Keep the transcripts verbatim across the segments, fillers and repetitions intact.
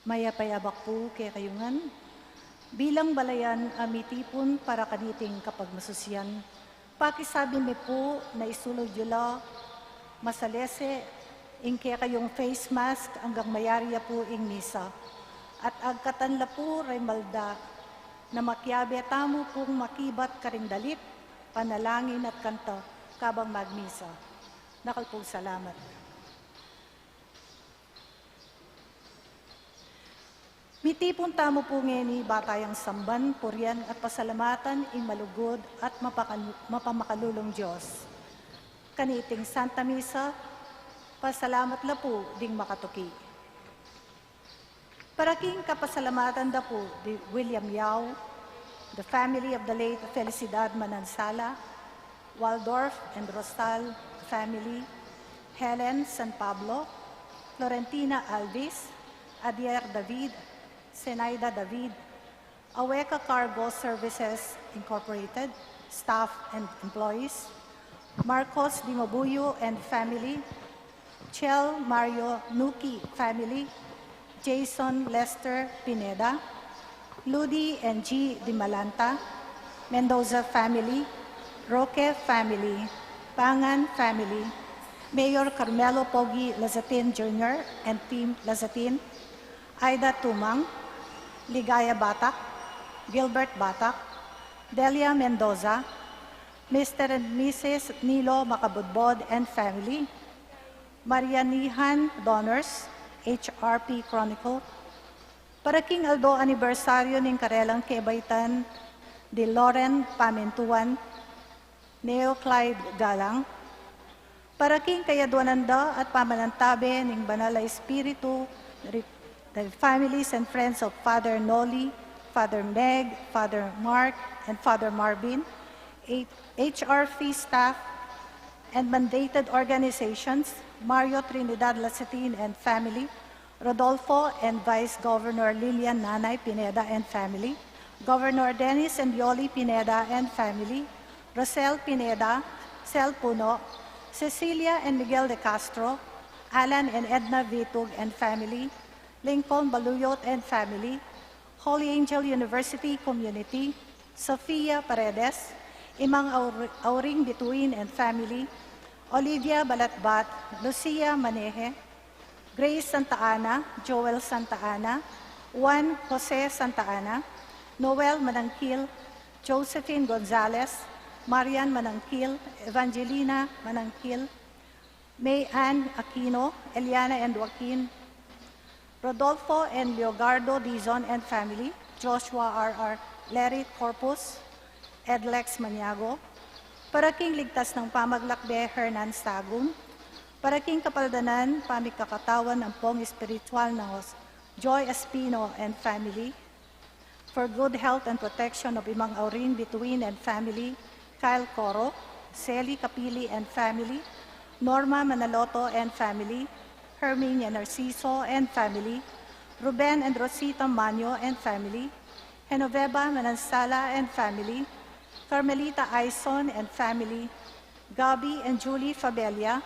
Mayap a abak pu kekayu ngan. Bilang balayan a mitipun para kaniting kapagmasusian, pakisabi mi pu na isulud yu la masalese ing kekayung face mask anggang mayari ya pu ing misa. At agkatan la pu ring malda na makiabe tamu pung makibat karing dalit, panalangin at kanta kabang magmisa. Dakal pung salamat. Mitipun tamu pu ngeni ba tayang samban, purian at pasalamatan ing malugud at mapakal-, mapamakalulung Dios. Kaniting Santa Misa, pasalamat la pu ding makatuki. Para king kapasalamatan da pu di William Yao, the family of the late Felicidad Manansala, Waldorf and Rosal family, Helen San Pablo, Florentina Alvis, Adier David, Zenaida David, Aweka Cargo Services Incorporated, staff and employees, Marcos Dimabuyo and family, Chel Mario Nuki family, Jason Lester Pineda, Ludi and G Dimalanta, Mendoza family, Roque family, Pangan family, Mayor Carmelo Pogi Lazatin Junior and Team Lazatin, Aida Tumang, Ligaya Batak, Gilbert Batak, Delia Mendoza, Mister and Missus Nilo Macabudbod and family, Marianihan Donors, H R P Chronicle, para king aldo anibersaryo ning karelang kebaitan di Loren Pamintuan, Neo Clyde Galang, para king kayadwanan da at pamanantabe ning Banal a Espiritu, the, the families and friends of Father Noli, Father Meg, Father Mark, and Father Marvin, H R P staff, and mandated organizations, Mario Trinidad Lasatin and family, Rodolfo and Vice Governor Lilian Nanay Pineda and family, Governor Dennis and Yoli Pineda and family, Rosel Pineda, Sel Puno, Cecilia and Miguel de Castro, Alan and Edna Vitug and family, Lincoln Baluyot and family, Holy Angel University Community, Sofia Paredes, Imang Aur-, Auring Bituin and family, Olivia Balatbat, Lucia Maneje, Grace Santa Ana, Joel Santa Ana, Juan Jose Santa Ana, Noel Manangkil, Josephine Gonzalez, Marian Manangkil, Evangelina Manangkil, May Ann Aquino, Eliana and Joaquin, Rodolfo and Leogardo Dizon and family, Joshua R R Lerit Corpus, Edlex Maniago, para king ligtas nang pamaglakbe, Hernan Sagum, para king kapaldanan, pamikakatawan ampong espiritual nang Joy Espino and family, for good health and protection of Imang Auring Bituin and family, Kyle Coro, Sally Capili and family, Norma Manaloto and family, Herminia Narciso and family, Ruben and Rosita Manyo and family, Genoveva Manansala and family, Carmelita Aison and family, Gabby and Julie Fabella,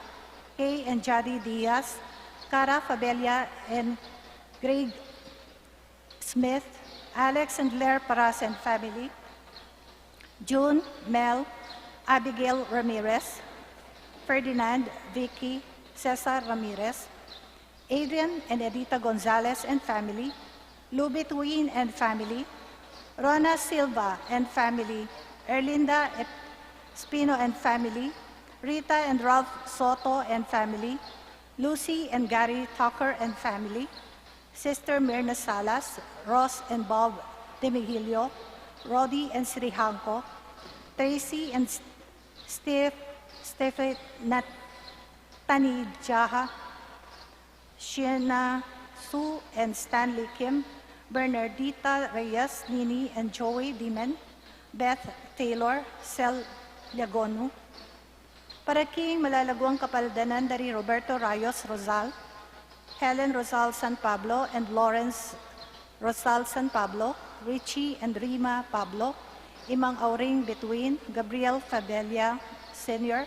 Kay and Jadi Diaz, Cara Fabella and Greg Smith, Alex and Blair Paras and family, June, Mel, Abigail Ramirez, Ferdinand, Vicky, Cesar Ramirez, Adrian and Edita Gonzalez and family, Lubit Win and family, Rona Silva and family, Erlinda Espino and family, Rita and Ralph Soto and family, Lucy and Gary Tucker and family, Sister Mirna Salas, Ross and Bob Demigilio, Roddy and Srihanko, Tracy and S-, Steph, Stephen Nat-, Tani Jaha, Shiana Sue and Stanley Kim, Bernardita Reyes, Nini and Joey Dimen, Beth Taylor, Sel Liagonu, para king malalaguang kapaldanan dari Roberto Rayos Rosal, Helen Rosal San Pablo and Lawrence Rosal San Pablo, Richie and Rima Pablo, Imang Auring Bituin, Gabriel Fabella Senior,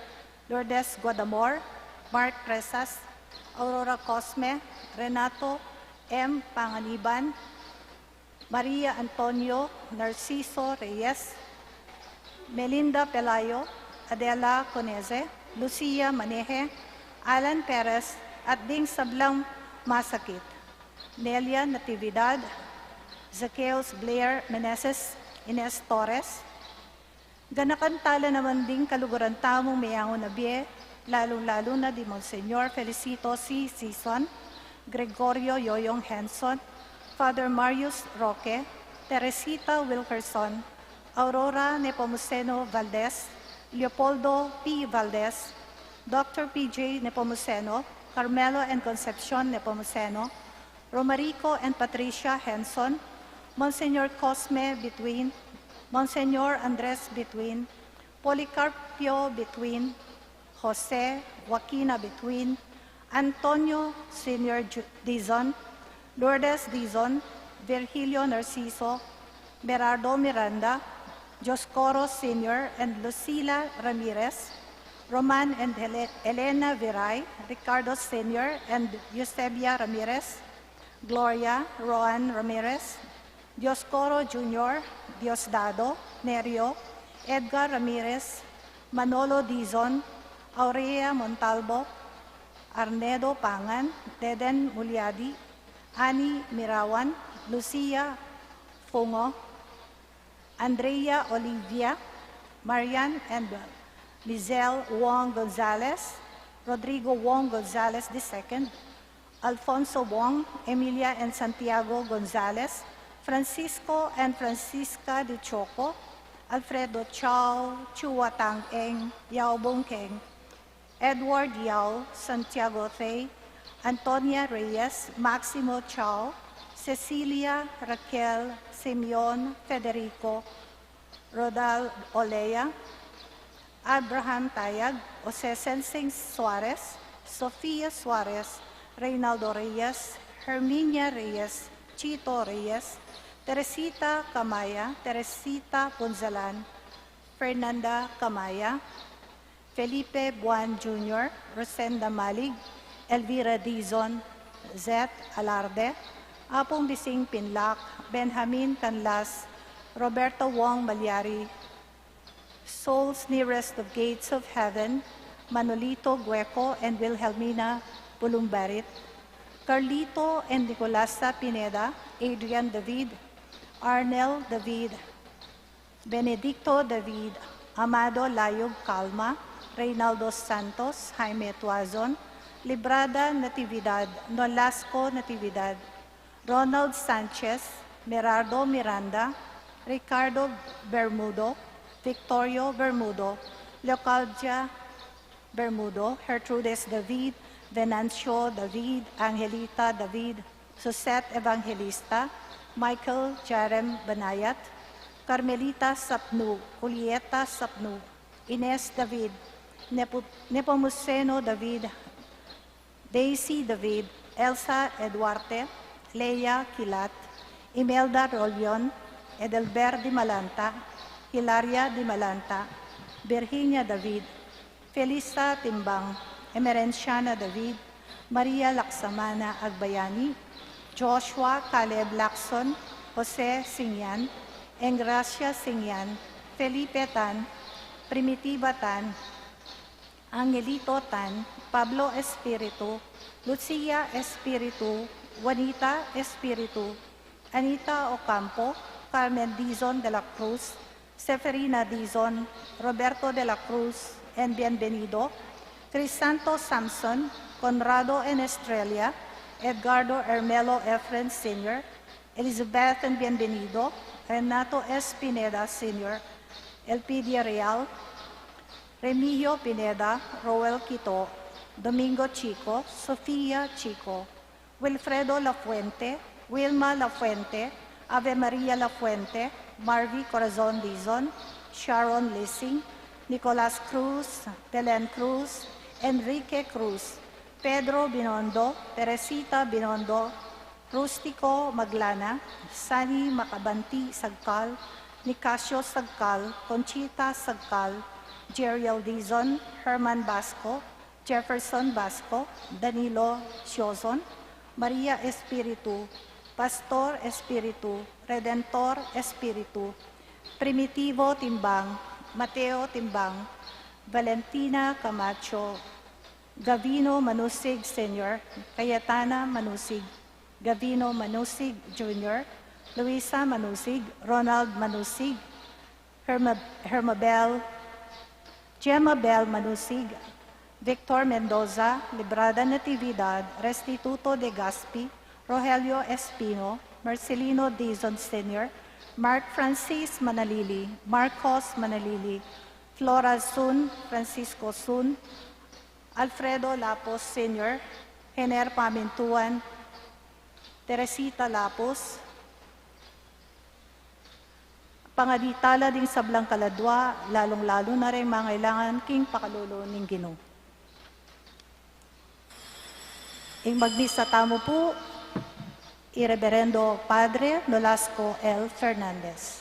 Lourdes Guadamor, Mark Presas, Aurora Cosme, Renato M. Panganiban, Maria Antonio, Narciso Reyes, Melinda Pelayo, Adela Coneze, Lucia Maneje, Alan Perez, at ding sablang masakit. Nelia Natividad, Zacchaeus Blair Meneses, Ines Torres, ganakan tala naman ding kaluguran tamung meyangu na bie, lalung-lalu na di Monseñor Felicito C. Sison, Gregorio Yoyong Henson, Father Marius Roque, Teresita Wilkerson, Aurora Nepomuceno Valdez, Leopoldo P. Valdez, Doctor P J Nepomuceno, Carmelo and Concepcion Nepomuceno, Romarico and Patricia Henson, Monsignor Cosme Between, Monsignor Andres Between, Policarpio Between, Jose Joaquina Between, Antonio Senior Ju- Dizon, Lourdes Dizon, Virgilio Narciso, Berardo Miranda, Dioscoro Senior and Lucila Ramirez, Roman and Hele- Elena Viray, Ricardo Senior and Eusebia Ramirez, Gloria Roan Ramirez, Dioscoro Junior, Diosdado, Nerio, Edgar Ramirez, Manolo Dizon, Aurea Montalbo, Arnedo Pangan, Deden Muliadi, Annie Mirawan, Lucia Fungo, Andrea Olivia, Marian and Lizelle Wong Gonzalez, Rodrigo Wong Gonzalez the second, Alfonso Wong, Emilia and Santiago Gonzalez, Francisco and Francisca de Choco, Alfredo Chao, Chua Tang Eng, Yao Bung Keng, Edward Yao, Santiago Rey, Antonia Reyes, Maximo Chao, Cecilia, Raquel, Simeon, Federico, Rodal Olea, Abraham Tayag, Jose Sensing Suarez, Sofia Suarez, Reynaldo Reyes, Herminia Reyes, Chito Reyes, Teresita Camaya, Teresita Punzalan, Fernanda Camaya, Felipe Buan Junior, Rosenda Malig, Elvira Dizon, Zet Alarde, Apung Bising Pinlac, Benjamin Canlas, Roberto Wong Malyari, Souls Nearest the Gates of Heaven, Manolito Gueco and Wilhelmina Bulumbarit, Carlito and Nicolasa Pineda, Adrian David, Arnel David, Benedicto David, Amado Layog Calma, Reynaldo Santos, Jaime Tuazon, Librada Natividad, Nolasco Natividad, Ronald Sanchez, Merardo Miranda, Ricardo Bermudo, Victorio Bermudo, Leocadia Bermudo, Gertrudes David, Venancio David, Angelita David, Suzette Evangelista, Michael Jerem Banayat, Carmelita Sapnu, Julieta Sapnu, Ines David, Nepu- Nepomuceno David, Daisy David, Elsa Eduarte, Leia Kilat, Imelda Rollion, Edelbert Dimalanta, Hilaria Dimalanta, Virginia David, Felisa Timbang, Emerenciana David, Maria Laksamana Agbayani, Joshua Caleb Lacson, Jose Singyan, Engracia Singyan, Felipe Tan, Primitiva Tan, Angelito Tan, Pablo Espiritu, Lucia Espiritu, Juanita Espiritu, Anita Ocampo, Carmen Dizon de la Cruz, Seferina Dizon, Roberto de la Cruz and Bienvenido, Crisanto Samson, Conrado and Estrella, Edgardo Hermelo Efren Senior, Elizabeth and Bienvenido, Renato S. Pineda Senior, Elpidia Real, Remigio Pineda, Roel Quito, Domingo Chico, Sofia Chico, Wilfredo Lafuente, Wilma Lafuente, Ave Maria Lafuente, Marvy Corazon Dizon, Sharon Lising, Nicolas Cruz, Belen Cruz, Enrique Cruz, Pedro Binondo, Teresita Binondo, Rustico Maglana, Sani Macabanti Sagcal, Nicasio Sagcal, Conchita Sagcal, Jeriel Dizon, Herman Basco, Jefferson Basco, Danilo Sioson, Maria Espiritu, Pastor Espiritu, Redentor Espiritu, Primitivo Timbang, Mateo Timbang, Valentina Camacho, Gavino Manusig Senior, Cayetana Manusig, Gavino Manusig Junior, Luisa Manusig, Ronald Manusig, Herma-, Hermabel, Gemma Bel Manusig, Victor Mendoza, Librada Natividad, Restituto de Gaspi, Rogelio Espino, Marcelino Dizon Senior, Mark Francis Manalili, Marcos Manalili, Flora Sun, Francisco Sun, Alfredo Lapos Senior, Hener Pamintuan, Teresita Lapos, pangadi tala ding sablang kaladua, lalung-lalu na reng mangailangan king pakalulu ning Ginu. Ing magmisa tamu pu, i Reberendo Padre Nolasco L Fernandez.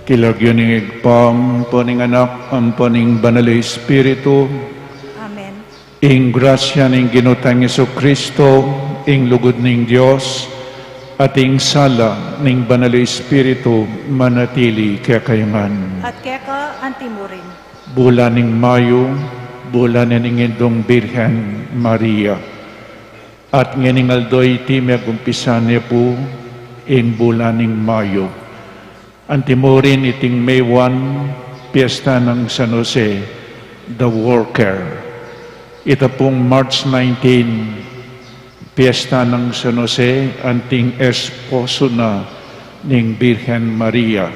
King lagyu ning Ibpa, ampo ning Anak, ampo ning Banal a Espiritu. Amen. Ing grasya ning Ginu tang Jesucristo, ing lugud ning Dios, at ing sala ning Banal a Espiritu manatili kekayu ngan. At keka antimurin. Bulan ning Mayu, bulan ning Indung Birhen Maria. At ngening aldo iti megumpisan ne pu ing bulan ning Mayu. Antimurin iting May one, piyesta nang San Jose, The Worker. Ita pung March nineteen, piyesta nang San Jose, anting esposo na ning Birhen Maria,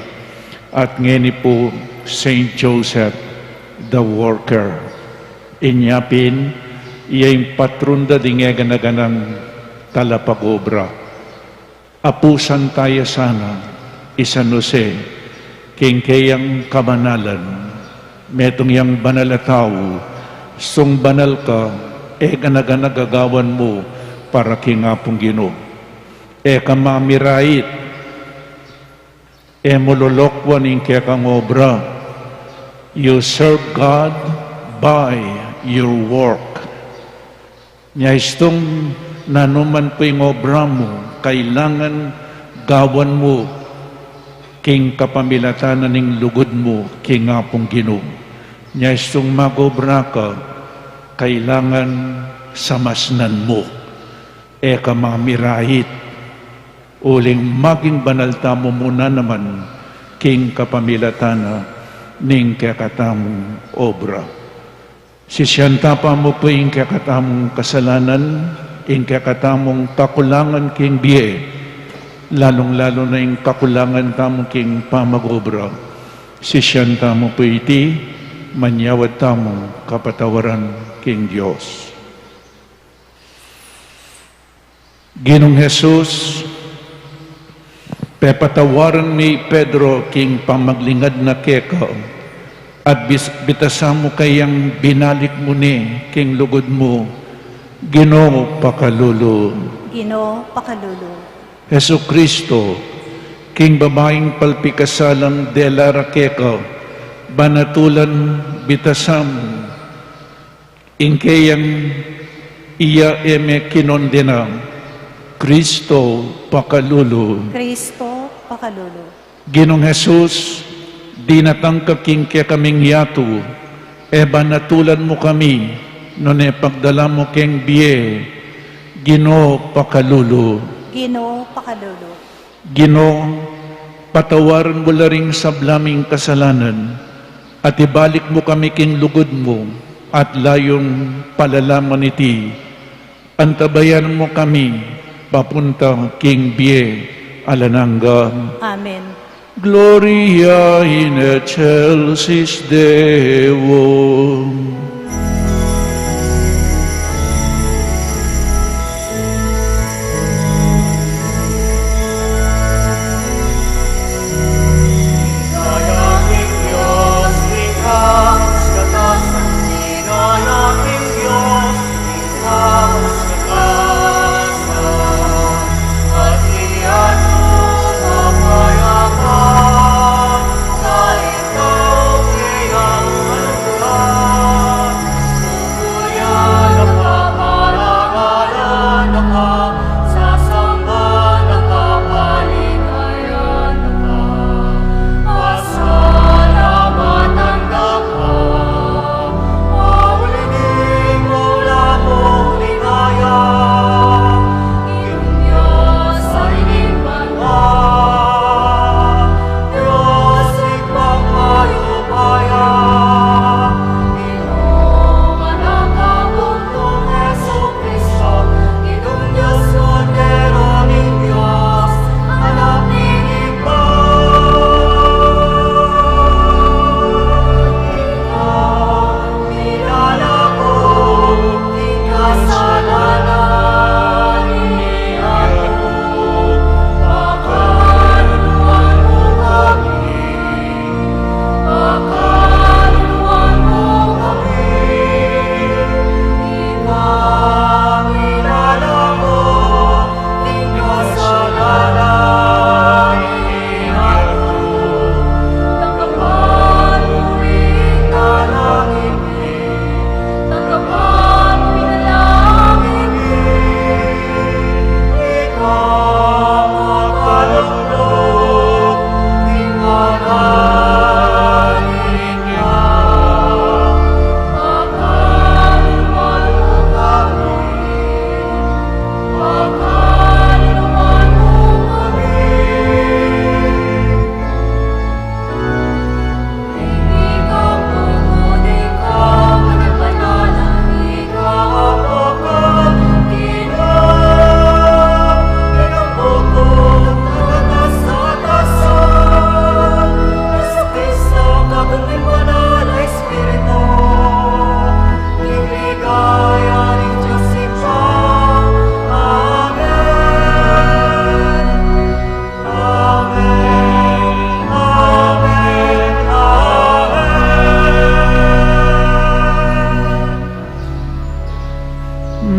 at ngeni pu Saint Joseph the Worker. Inya pin, iya ing patrun da ding egana-ganang talapag-obra. Apusan taya sana i San Jose king keyang kabanalan, metung yang banal a tau, sung banal ka, egana-gana gagawan mu para king Apung Ginu. E ka mamirait, e mu lolokwan ing kekang obra. You serve God by your work. Nya istung nanu man pu ing obra mu, kailangan gawan mu king kapamilatan na ning lugud mu king Apung Ginu. Nya istung mag-obra ka, kailangan samasnan mu. E ka mamirait, uling maging banal tamu mu na naman king kapamilatan na ning kekatamung obra. Sisian ta pa mu pu ing kekatamung kasalanan, ing kekatamung kakulangan king bie, lalung-lalu na ing kakulangan tamu king pamag-obra. Sisian ta mu pu iti, manyawad tamung kapatawaran king Dios. Ginung Jesus, pepatawaran me i Pedro king pamaglingad na keka, at bis-, bitasan mu kayang binalik mu ne king lugud mu, Ginu pakalulu. Ginu pakalulu. Jesucristo, king babaing palpikasalang dela ra keka, banatulan bitasan mu, ing keyang iya e me kinondena, Kristo pakalulu. Kristo pakalulu. Ginung Jesus, dinatang ka king kekaming yatu, e banatulan mu kami, nune pagdala mu keng bie, Ginu pakalulu. Ginu pakalulu. Ginu, patawaran mu la ring sabla ming kasalanan, at ibalik mu kami king lugud mu, at layung palalaman iti, antabayanan mu kami, papunta king bie alang angga. Amen. Gloria in excelsis Deo.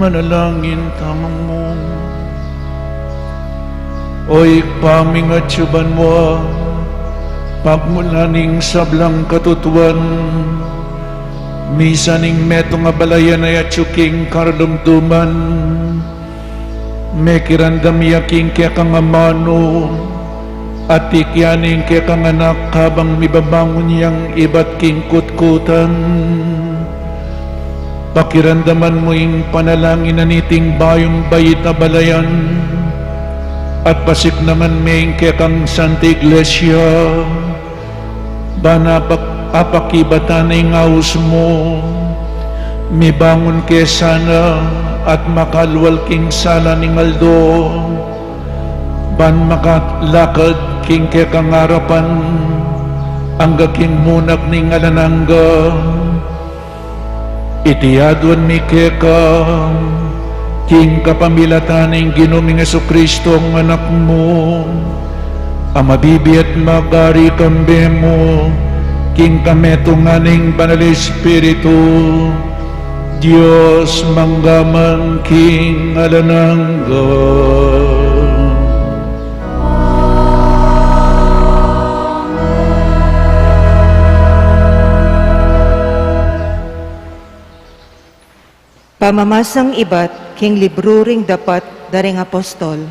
Manalangin tamu. O Ibpa mi, atsu ka banua, pagmulan ning sablang katutuan, misan ing metung a balayan a atsu king karumduman, mekiramdam ya king kekang amanu, at ikyan ing kekang anak kabang mibabangun yang ibat king kutkutan. Pakiramdaman mu ing panalangin na niting bayung bait a balayan, at pasiknangan me ing kekang Santa Iglesia, ban apak-, apakibatan ing aus mu, mibangun ke sana at makalwal king sala ning aldo, ban makalakad king kekang arapan, angga king munag ning alang angga. Iti aduan mi keka, king kapamilatan ning Ginu ming Jesucristo, Anak mu, a mabibie at magari kambe mu, king kametungan ning Banal Espiritu, Dios mangga man king alang angga. Pamamasang ibat king libru ring Dapat da ring Apostol.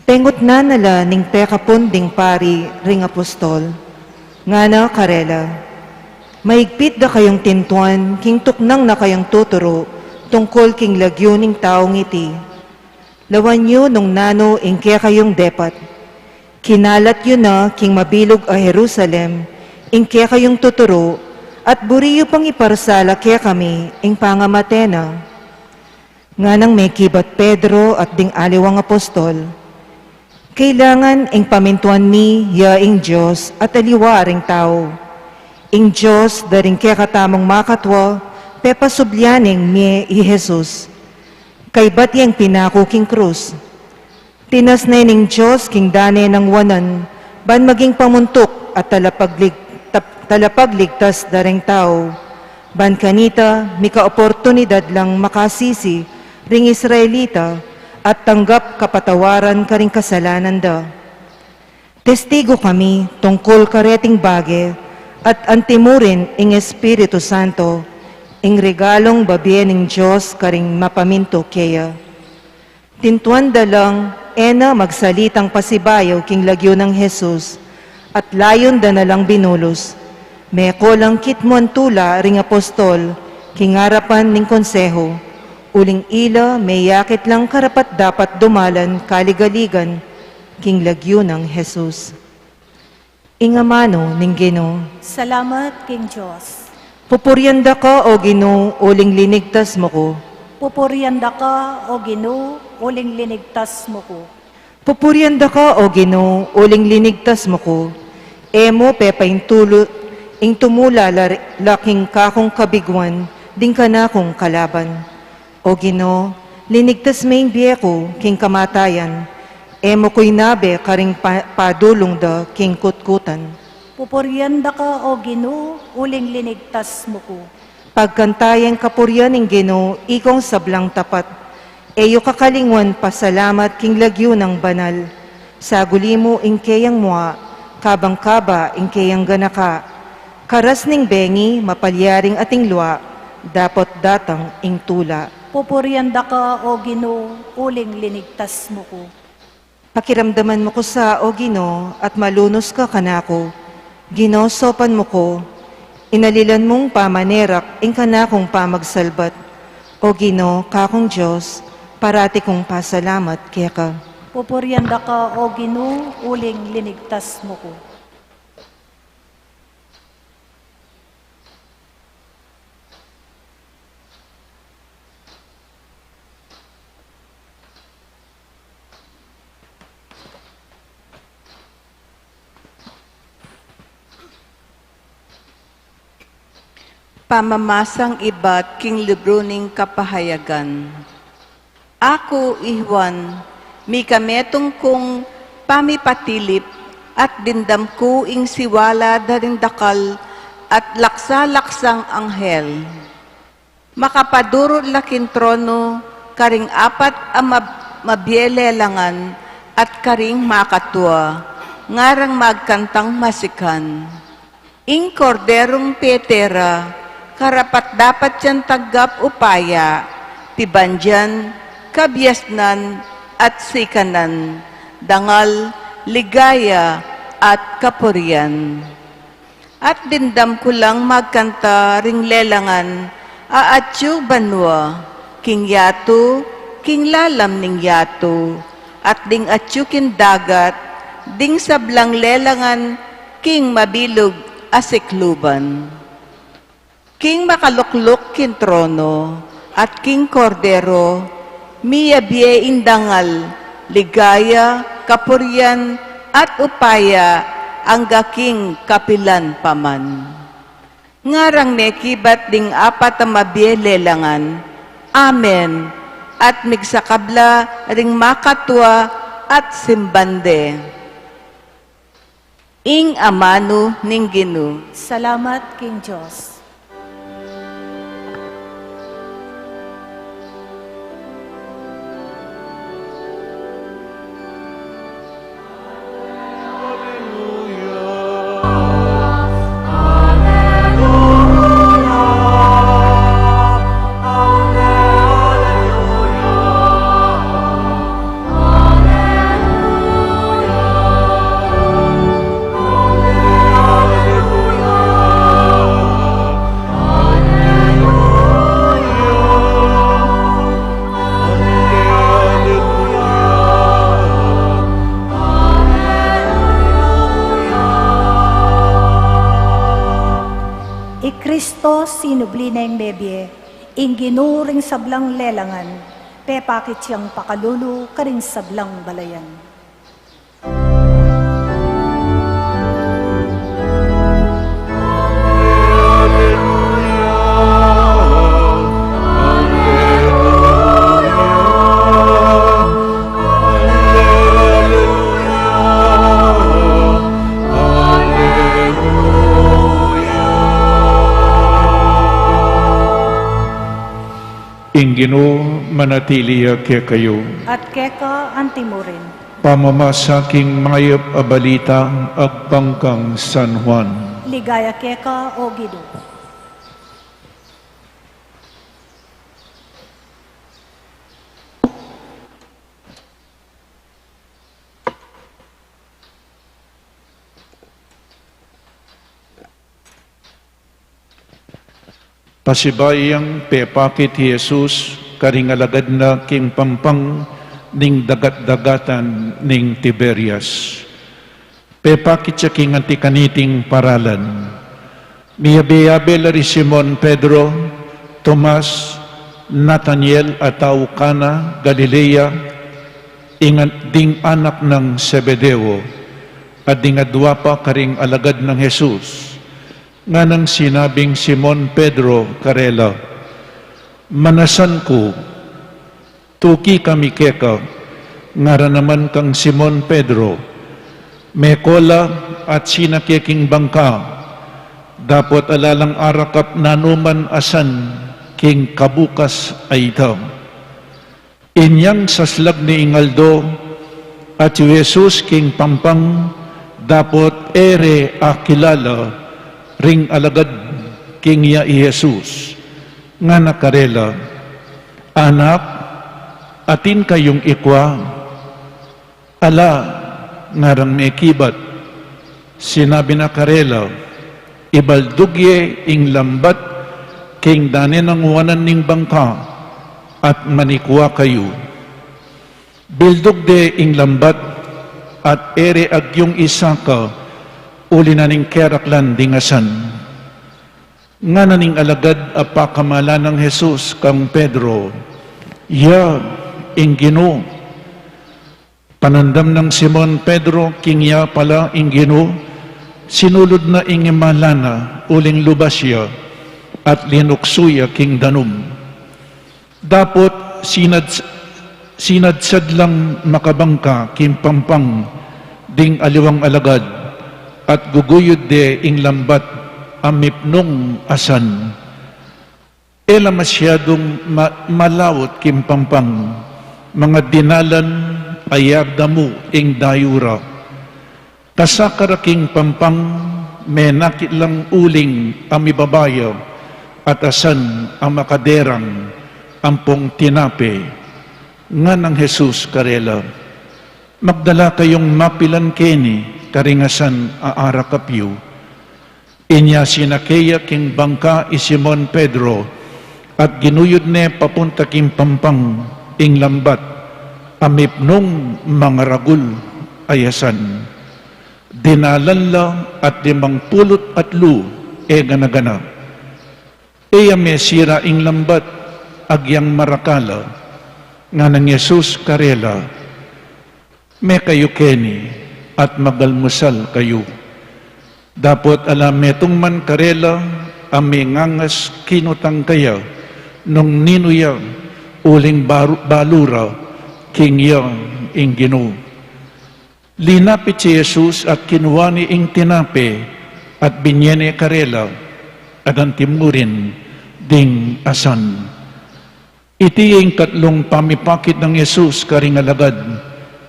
Pengutnan na la ning pekapun ding pari ring apostol, ngana karela, maigpit da kayung tintuan king tuknang na kayung tuturu tungkul king lagyu ning taung iti. Lawan yu nung nanu ing kekayung depat. Kinalat yu na king mabilug a Jerusalem ing kekayung tuturu, at buri yu pang iparsala kekami ing pangamate na. Nganang mekibat Pedro at ding aliwang apostol, kailangan ing pamintuan mi ya ing Dios at aliwa ring tau. Ing Dios da ring kekatamung makatua, pepasublian ning mie i Jesus. Kaybat yang pinaku king krus. Tinas ne ning Dios king dane nang wanan, ban maging pamuntuk at talapaglig-, tap-, talapagligtas da ring tau. Ban kanita, mika oportunidad lang makasisi ring Israelita at tanggap kapatawaran karing kasalanan da. Testigu kami tungkul kareting bage at antimurin ing Espiritu Santo, ing regalung babie ning Dios karing mapamintu keya. Tintuan da lang e na magsalitang pasibayu king lagyu nang Jesus, at layun da na lang binulus. Meko lang kitmu ang tula ring apostol king arapan ning konseho, uling ila meyakit lang karapat-dapat dumalan kaligaligan king lagyu nang Jesus. Ing amanu ning Ginu. Salamat king Dios. Pupurian da ka, O Ginu, uling linigtas mu ku. Pupurian da ka, O Ginu, uling linigtas mu ku. Pupurian da ka, O Ginu, uling linigtas mu ku. E mu pepaintulut ing tumula la, la king kakung kabiguan ding kanakung kalaban. O Ginu, linigtas me ing bie ku king kamatayan, e mu ku inabe karing pa-, padulung da king kutkutan. Pupurian da ka, O Ginu, uling linigtas mu ku. Pagkantayan kapurian ing Ginu, ikong sablang tapat. E yu kakalingwan pasalamat king lagyu nang banal. Saguli mu ing keyang mua, kabang kaba ing keyang ganaka. Karas ning bengi, mapalyaring ating lua, dapot datang ing tula. Pupurian da ka, O Ginu, uling linigtas mu ku. Pakiramdaman mu ku sa, O Ginu, at malunus ka kanaku. Ginu, saupan mu ku, inalilan mung pamanerak ing kanakung pamagsalbat. O Ginu, kakung Dios, parati kung pasalamat keka. Pupurian da ka, O Ginu, uling linigtas mu ku. Pamamasang ibat king libru ning Kapahayagan. Aku, i Juan, mikametung kung pamipatilip at dimdam ku ing siwala da ring dakal at laksa-laksang anghel. Makapadurut la king trono karing apat a mab-, mabie lelangan at karing makatua, ngarang magkantang masikan. Ing Korderung pete ra, karapat-dapat yang tanggap upaya, pibandian, kabiasnan, at sikanan, dangal, ligaya, at kapurian. At dimdam ku lang magkanta ring lelangan a atyu banua, king yatu, king lalam ning yatu, at ding atyu king dagat, ding sablang lelangan king mabilug a sikluban. King makalukluk king trono at king Kordero, miyabie ing dangal, ligaya, kapurian, at upaya, angga king kapilan pa man. Ngarang mekibat ding apat a mabie lelangan, "Amen," at migsakab la ring makatua at simban de. Ing amanu ning Ginu. Salamat king Dios. I Kristo sinubli neng mebie, ing Ginu ring sablang lelangan, pepakit yang pakalulu karing sablang balayan. Ing Ginu manatili ya kekayu. At keka antimurin. Pamamasa king mayap a balita agpang kang San Juan. Ligaya keka, o Ginu. Pasibayu yang pepakit i Jesus karing alagad na king pampang ning dagat-dagatan ning Tiberias. Pepakit ya king anti kaniting paralan. Miyabe-yabe la ri Simon Pedro, Tomas, Nataniel a tau Cana, Galilea, ing an-, ding anak nang Zebedeo, at ding adua pa karing alagad nang Jesus. Nganang sinabing Simon Pedro karela, "Manasan ku, tuki kami keka." Ngara naman kang Simon Pedro, "Meko la at sina ke king bangka, dapot ala lang arakap nanuman a san king kabukas a ita." Inyang saslag ne ing aldo, atyu i Jesus king pampang, dapot e re akilala ring alagad king iya i Jesus. Ngana karela, "Anak, atin kayung ikua?" "Ala," ngarang mekibat. Sinabi na karela, "Ibaldug ye ing lambat king dane nang wanan ning bangka at manikua kayu." Bildug de ing lambat at e re agyung isaka uli na ning keraklan ding asan. Ngana ning alagad a pakamalan nang Jesus kang Pedro, "Ya ing Ginu." Panandam nang Simon Pedro king ya pala ing Ginu, sinulud na ing imala na uling lubas ya at linuksu ya king danum. Dapot sinad-, sinadsad lang makabangka king pampang ding aliwang alagad at guguyud de ing lambat a mipnung asan. E la masyadung ma-, malaut king pampang, mangad dinalan a yabda mu ing dayu ra. Kasakara king pampang, menakit lang uling a mibabaya, at asan a makaderang ampong tinape. Nganang Jesus karela, "Magdala kayung mapilan keni karing asan a arakap yu." Inya sinake ya king bangka i Simon Pedro, at ginuyud ne papunta king pampang ing lambat a mipnung mangaragul a asan. Dinalan la at limang pulu't atlu e gana-gana. E ya mesira ing lambat agyang marakal la. Nganang Jesus karela, "Mekayu keni at magalmusal kayu." Dapot ala metung man karela a mingangas kinutang kaya nung ninu ya, uling baru-, balu ra king ya ing Ginu. Linapit ya i Jesus at kinua ne ing tinape at binye ne karela, at anti mu rin ding asan. Iti ing katlung pamipakit nang Jesus karing alagad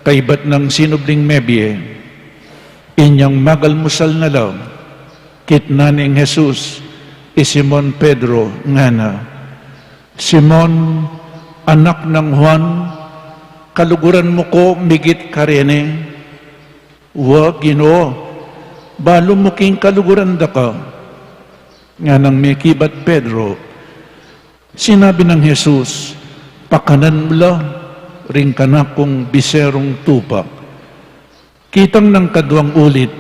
kaybat nang sinubling mebie. Inyang magalmusal na la, kitnan neng Jesus i Simon Pedro, ngana, "Simon, anak nang Juan, kaluguran mu ko migit kareni?" "Wa, Ginu, balu mu king kaluguran da ka." Nganang mekibat Pedro, sinabi nang Jesus, "Pakanan mu la ring kanakung biserung tupa." Kitang nang kaduang ulit,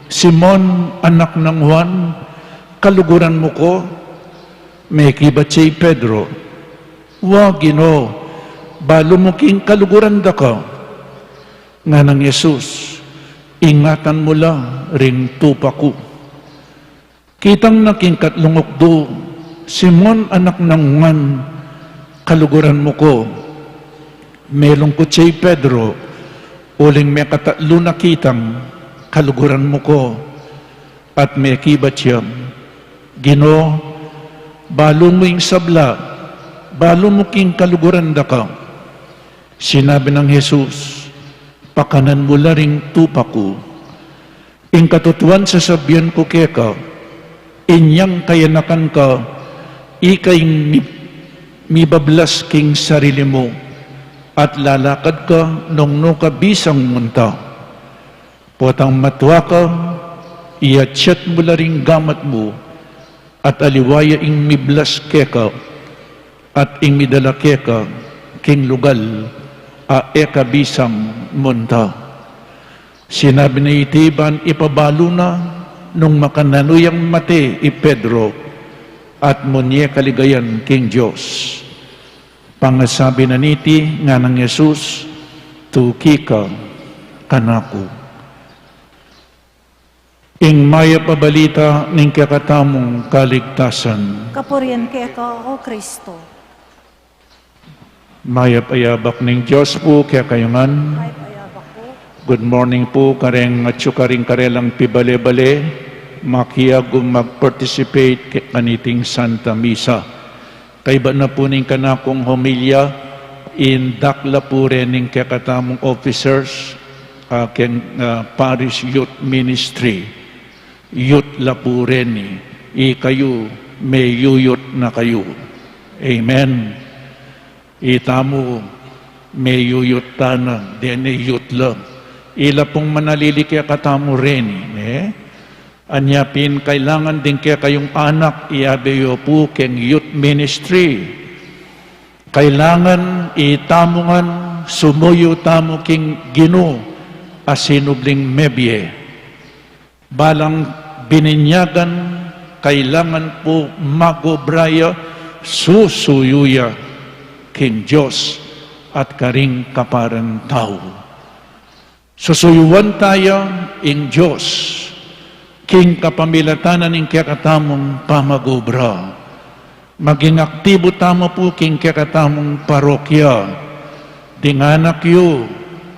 "Simon, anak nang Juan, kaluguran mu ko?" Mekibat ya i Pedro, "Wa, Ginu, balu mu king kaluguran da ka." Nganang Jesus, "Ingatan mu la ring tupa ku." Kitang na king katlung ukdu, "Simon, anak nang Juan, kaluguran mu ko?" Melungkut ya i Pedro, uling mekatatlu na kitang, "Kaluguran mu ko?" At mekibat ya, "Ginu, balu mu ing sabla, balu mu king kaluguran da ka." Sinabi nang Jesus, "Pakanan mu la ring tupa ku." Ing katutuan sasabian ku keka, inyang kayanakan ka, ika ing mi-, mibablas king sarili mu, at lalakad ka nung nu ka bisang munta. Potang matua ka, iatyat mu la ring gamat mu, at aliwa ya ing miblas keka, at ing midala keka king lugal a e ka bisang munta. Sinabi na iti ban ipabalu na nung makananu yang mate i Pedro at munye kaligayan king Dios. Pangasabi na niti, nganang Jesus, "Tuki ka kanaku." Ing mayap a balita ning kekatamung kaligtasan. Kapurian keka, O Kristo. Mayap a yabak ning Dios pu kekayu ngan. Mayap a yabak pu. Good morning pu kareng atyu karing karelang pibale-bale, makiagu mag-participate ke-, kaniting Santa Misa. Kaybat na pu ning kanakung homilya, indak la pu rening kekatamung officers, ah, keng, ah, Parish Youth Ministry. Youth la pu reni, ikayu, meyuyut na kayu. Amen. Itamu, meyuyut tana, deni youth la. Ila pung manalili kekatamu reni, ne? Anya pin kailangan ding kekayung anak, iabe yu pu keng youth ministry. Kailangan itamu ngan sumuyu tamu king Ginu a sinubling mebie. Balang bininyagan, kailangan pu mag-obra ya, susuyu ya king Dios at karing kaparang tau. Susuyuan taya ing Dios king kapamilatan na ning kekatamung pamag-obra. Maging aktibu tamu pu king kekatamung parokya. Ding anak yu,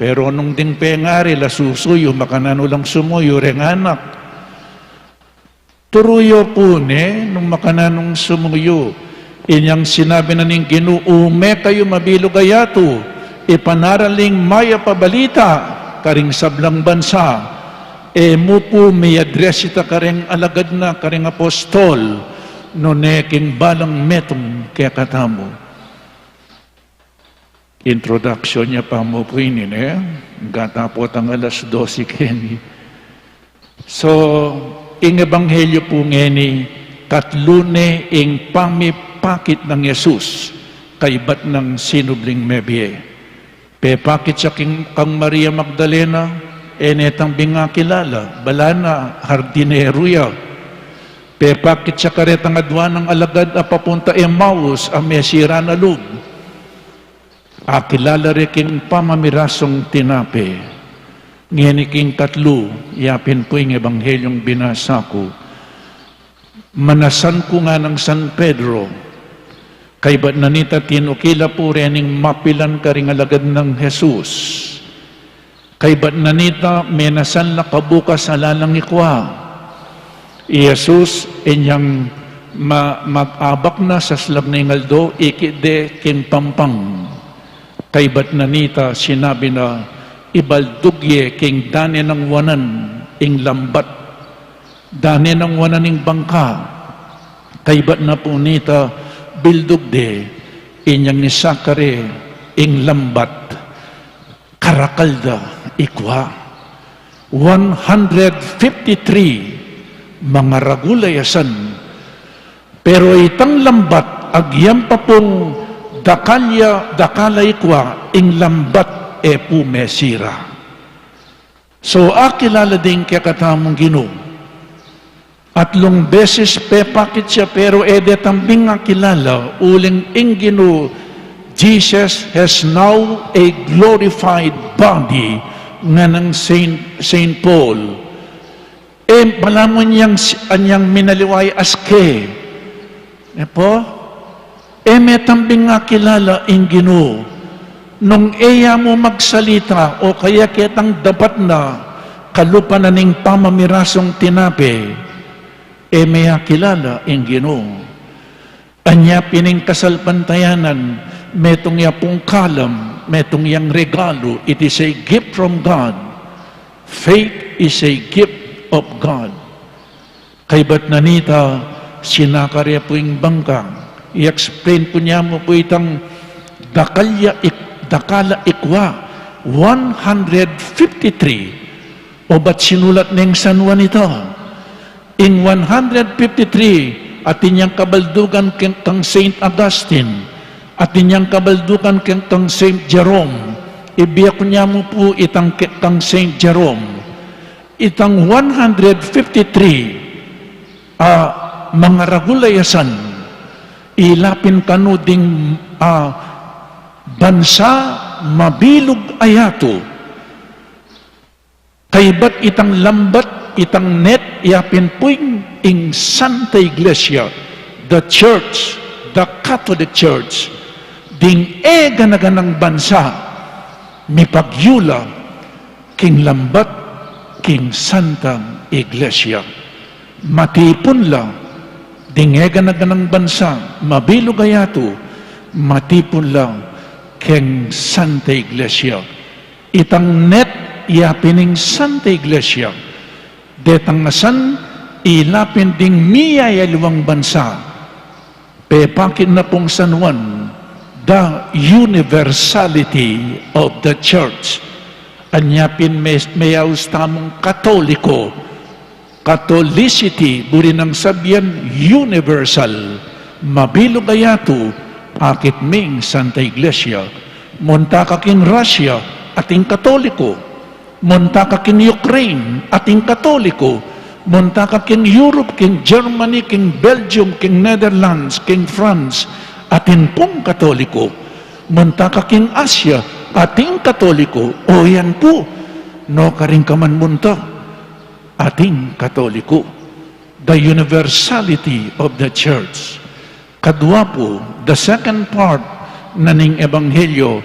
pero nung ding pengari la susuyu, makananu lang sumuyu reng anak? Turu yu pu ne nung makananung sumuyu. Inyang sinabi na ning Ginu, "Ume kayu mabilug a yatu, ipanaral ing mayap a balita karing sablang bansa." E mu pu mi-address ita karing alagad na, karing apostol, nune king balang metung kekatamu. Introduction ya pa mu pu ini, ne? Gata pu tang alas dose keni. So, ing ebanghelyo pu ngeni, katlu ne ing pamipakit nang Jesus kaybat nang sinubling mebie. Pepakit ya king, kang Maria Magdalena, e ne tambing akilala, bala na hardinero ya. Pepakit ya karetang adua nang alagad a papunta Emmaus a mesiran a lub. Akilala re king pamamirasung tinape. Ngeni king katlu, yapin pu ing ebanghelyung binasa ku. Manasan ku nganang San Pedro, kaybat na nita tinukila pu rening mapilan karing alagad nang Jesus. Kaybat na nita, menasan la kabukas ala lang ikua. I Jesus, inyang ma-, mag-abak na saslab ning aldo, ikit de king pampang. Kaybat na nita, sinabi na, "Ibaldug ye king dane nang wanan ing lambat, dane nang wanan ing bangka." Kaybat na pu nita, bildug de, inyang isakare ing lambat. Karakal da ikua. One hundred fifty-three mangaragul a yasan. Pero itang lambat, agyang pa pung dakal ya, dakal a ikua, ing lambat e pu mesira. So, akilala ding kekatamung Ginu. Atlung beses pepakit ya, pero e de tambing akilala, uling ing Ginu, Jesus has now a glorified body, nganang Saint, Saint Paul. E, balamu anyang, anyang minaliwa ya aske. E pu? E me tambing akilala ing Ginu. Nung e ya mu magsalita o kaya ketang dapat na kalupa na ning pamamirasung tinape, e me akilala ing Ginu. Anya pin ing kasalpantayanan, metung ya pung kalam, metung yang regalu, it is a gift from God. Faith is a gift of God. Kaybat na nita, sinakare pu ing bangka. I-explain ku ne mu pu itang dakal ya ik-, dakal a ikua, one hundred fifty-three. O bat sinulat neng San Juan ita? Ing one hundred fifty-three, atin yang kabaldugan keng, kang Saint Augustine, atin yang kabaldugan keng, kang Saint Jerome. Ibie ku ne mu pu itang ke-, kang Saint Jerome. Itang one hundred fifty-three a mangaragul a yasan, ila pin kanu ding, a, bansa mabilug a yatu. Kaybat itang lambat, itang net, ya pin pu ing Santa Iglesia, the Church, the Catholic Church, ding e gana-ganang bansa, mipagyula king lambat, king Santa Iglesia. Matipun la, ding e gana-ganang bansa, mabilug a yatu, matipun la keng Santa Iglesia. Itang net, ya pin ing Santa Iglesia. Detang asan, ila pin ding miyayaliwang bansa. Pepakit na pung San Juan, the universality of the church. Anya pin me-, meyaus tamung Katoliko. Catholicity, buri nang sabian universal. Mabilug a yatu, akit me ing Santa Iglesia. Munta ka king Russia, ating Katoliko. Munta ka king Ukraine, ating Katoliko. Munta ka king Europe, king Germany, king Belgium, king Netherlands, king France, atin pung Katoliko. Munta ka king Asia, ating Katoliko. O yan pu, nu karin ka man munta, ating Katoliko. The universality of the church. Kadua pu, the second part na ning ebanghelyo,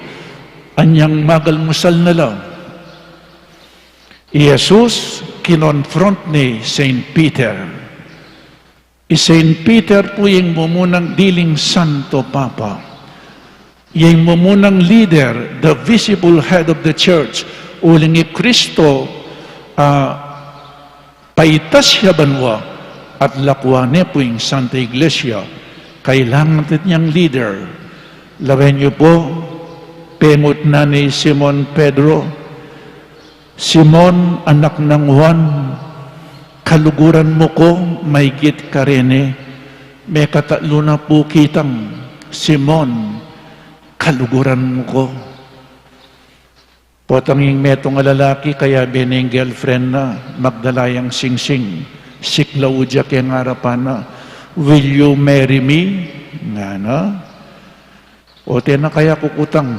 anyang magalmusal na la. I Jesus kinonfront ne Saint Peter. I Saint Peter pu ing mumunang diling Santo Papa. Ing mumunang leader, the visible head of the church, uling i Kristo, ah, paitas ya banua, at lakwan ne pu ing Santa Iglesia, kailangan ta yang leader. Lawen yu pu, pengutnan ne i Simon Pedro, Simon, anak nang Juan, kaluguran mu ku maigit kareni? Mekatatlu na pu kitang, Simon, kaluguran mu ku. Potang ing metung a lalaki, kayabe ne ing girlfriend na, magdala yang singsing, siklaud ya keng arapan na, "Will you marry me?" ngana. O tena kaya kukutang,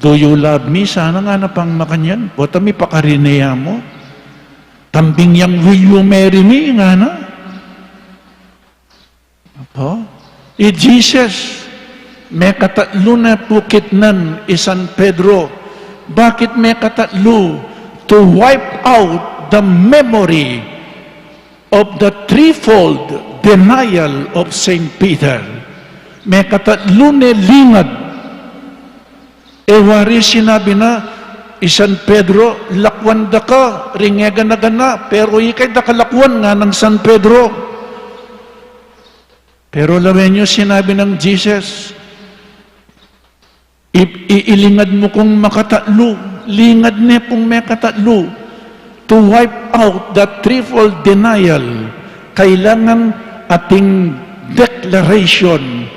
"Do you love me?" sana ngana pang makanyan. Pota mipakarine ya mu. Tambing yang, "Will you marry me?" ngana. Apo? I Jesus, mekatatlu na pu kitnan i San Pedro. Bakit mekatatlu? To wipe out the memory of the threefold denial of Saint Peter. Mekatatlu ne lingad. E wari sinabi na i San Pedro, "Lakwan da ka ring e gana-gana, pero ikay da ka lakwan," nganang San Pedro. Pero lawen yu sinabi nang Jesus, I, i, ilingad mu kung makatatlu, lingad ne pung mekatatlu. To wipe out that threefold denial, kailangan ating declaration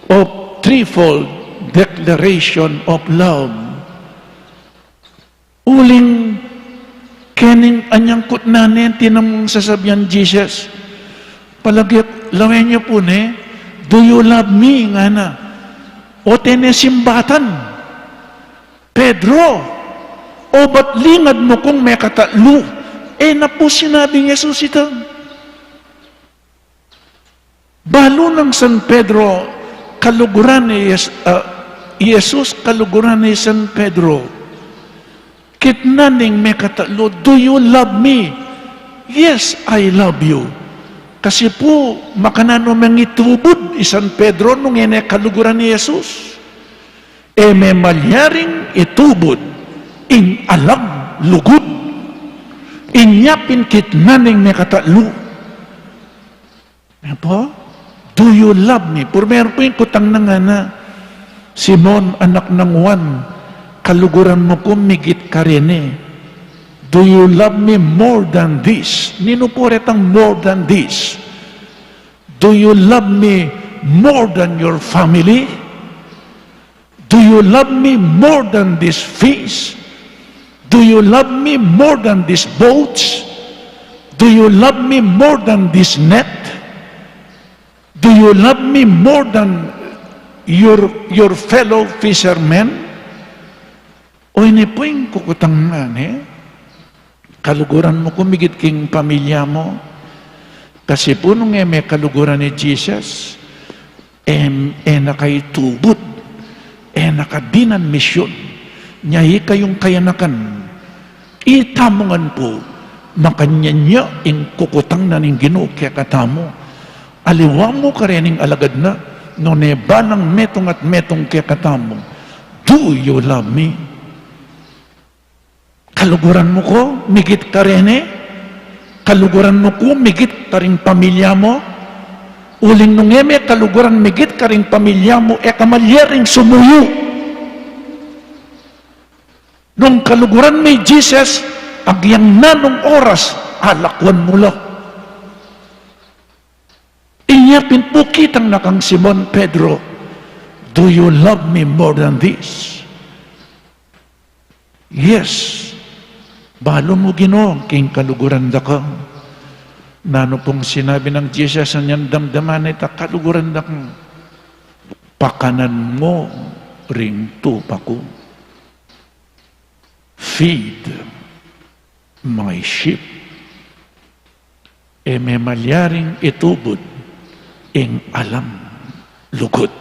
of threefold declaration of love. Uling keni anyang kutnan ne, tinamung sasabian Jesus. Palagip, lawen yu pu ne, "Do you love me?" ngana. O tene simbatan, "Pedro, o bat lingad mu kung mekatatlu?" E na pu sinabing Jesus ita. Balu nang San Pedro, kaluguran ne Yes-, ah, Jesus, kaluguran ne San Pedro. Kitnan ning mekatatlu, "Do you love me?" "Yes, I love you." Kasi pu, makananu meng itubud i San Pedro nung e ne kaluguran i Jesus? E me malyaring itubud ing alang lugud. Inya pin kitnan ning mekatatlu. Apo? "Do you love me?" Purmeru pu ing kutang na ngana, "Simon, anak nang Juan, kaluguran mu ku migit kareni? Do you love me more than this?" Ninu pu retang more than this? "Do you love me more than your family? Do you love me more than this fish? Do you love me more than these boats? Do you love me more than this net? Do you love me more than your, your fellow fishermen?" O ini pu ing kukutang na ne, "Kaluguran mu ku migit king pamilya mu?" Kasi pu nung e me kaluguran i Jesus, e, e na kaitubud, e na kadinan misyun. Nya ikayung kayanakan, itamu ngan pu, makanyan ya ing kukutang na ning Ginu kekatamu. Aliwa mu karening alagad na, nune balang metung at metung kekatamu, "Do you love me?" Kaluguran mu ku migit kareni? Kaluguran mu ku migit karing pamilya mu? Uling nung e me kaluguran migit karing pamilya mu, e ka malyaring sumuyu. Nung kaluguran me i Jesus, agyang nanung oras, alakwan mu la. Inya pin pu kitang na kang Simon Pedro, "Do you love me more than this?" "Yes." "Balu mu, Ginu, king kaluguran da ka." Nanu pung sinabi nang Jesus, anyang damdaman na ita, "Kaluguran da ka"? "Pakanan mu ring tupa ku." "Feed my sheep." E me malyaring itubud ing alang lugud.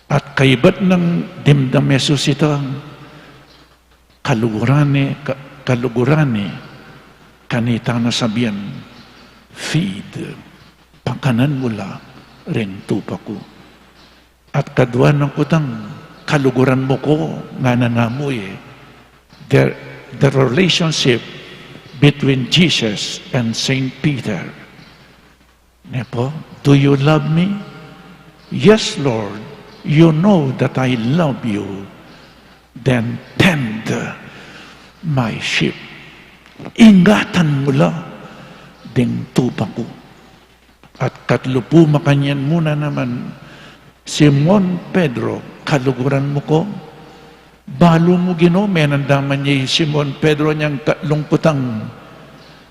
At kaybat nang dimdam Jesus ita, kaluguran ne, ka-, kaluguran ne, kanita na sabian, Feed, pakanan mu la ring tupa ku. At kaduanan ku tang kaluguran mu ko, ngana na mu e. The, the relationship between Jesus and Saint Peter. Ne po, "Do you love me?" "Yes, Lord. You know that I love you." "Then tend my sheep." Ingatan mu la ding tupa ku. At katlu pu makanyan mu na naman, "Simon Pedro, kaluguran mu ko?" "Balu mu, Ginu." Menandaman ya i Simon Pedro inyang katlung kutang,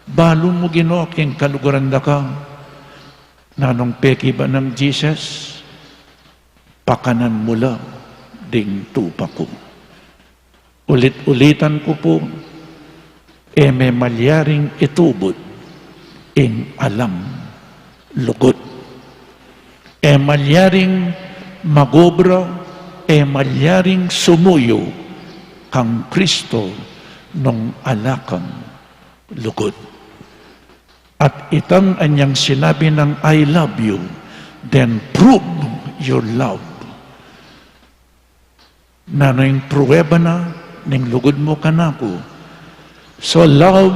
"Balu mu, Ginu, king kaluguran da ka?" Nanung pekibat nang Jesus? "Pakanan mu la ding tupa ku." Ulit-ulitan ku pu, e me malyaring itubud ing alang lugud. E malyaring magobra, e malyaring sumuyu kang Kristo nung ala kang lugud. At itang anyang sinabi nang, "I love you," then prove your love. Nanu ing prueba na ning lugud mu kanaku? So love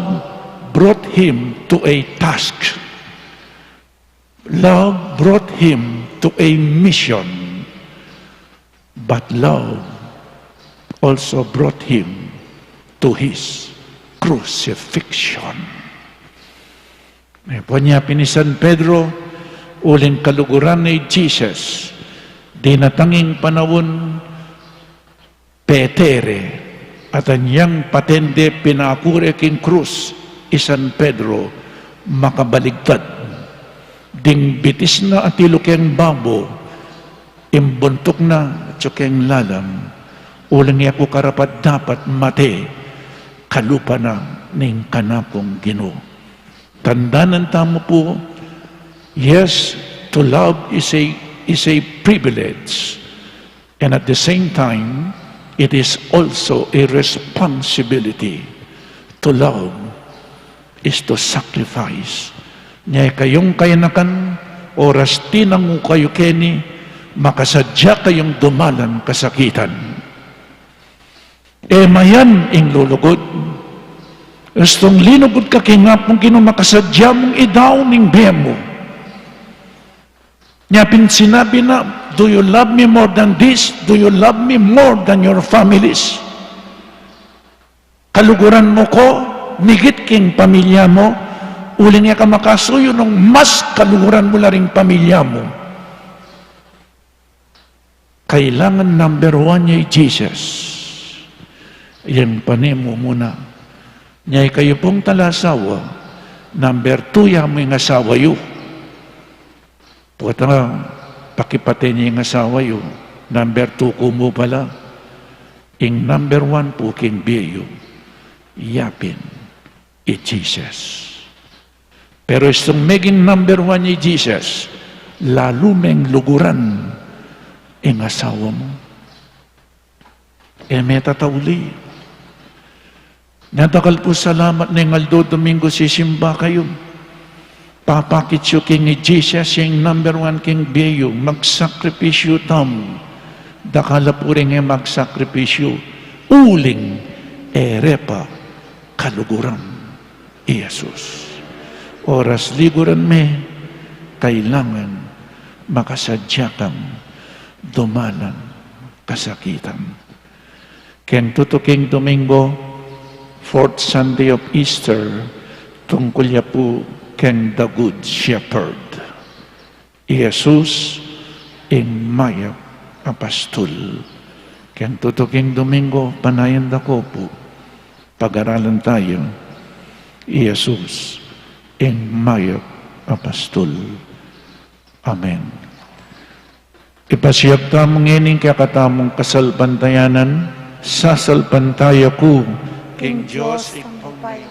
brought him to a task. Love brought him to a mission. But love also brought him to his crucifixion. Inya pin i San Pedro, uling kaluguran ne i Jesus, dinatang ing panaun, petere, at anyang patende, pinaku re king krus i San Pedro, makabaligtad. Ding bitis na atilu keng babo, imbuntuk na atyu keng lalam, uling e ku karapat-dapat mate kalupa na ning kanakung Ginu. Tandanan tamu pu, yes, to love is a, is a privilege, and at the same time, it is also a responsibility. To love is to sacrifice. Nya ikayung kayanakan, oras tinangu kayu keni, makasadya kayung dumalan kasakitan. E mayan ing lulugud. Istung linugud ka king Apung Ginu, makasadya mung idaun ing bie mu. Nya pin sinabi na, "Do you love me more than this? Do you love me more than your families?" Kaluguran mu ko migit king pamilya mu? Uling e ka makasuyu nung mas kaluguran mu la ring pamilya mu. Kailangan number one ya i Jesus. Yang pane mu muna. Nya ikayu pung talasawa, number two ya mu ing asawa yu. Pota nga, pakipate ne ing asawa yu, number two ku mu pala. Ing number one pu king bie yu, yapin i Jesus. Pero istung meging number one i Jesus, lalu meng luguran ing asawa mu. E me tatauli. Nya dakal pu salamat neng aldo Domingo sisimba kayu. Papakit yu king i Jesus ing number one king bie yu, magsakripisyu tamu. Dakal a pu ring e magsakripisyu, uling e re pa kaluguran i Jesus. Oras liguran me, kailangan makasadya kang dumalan kasakitan. Keng tutuking Domingo, fourth Sunday of Easter, tungkul ya pu keng The Good Shepherd. I Jesus ing mayap a pastul. Keng tutuking Domingo, panayan da ko pu, pag-aralan tayu i Jesus ing mayap a pastul. Amen. Ipasiag tamu ngeni ing kekatamung kasalpantayanan. Sasalpantaya ku king Dios, Ibpang mayupaya,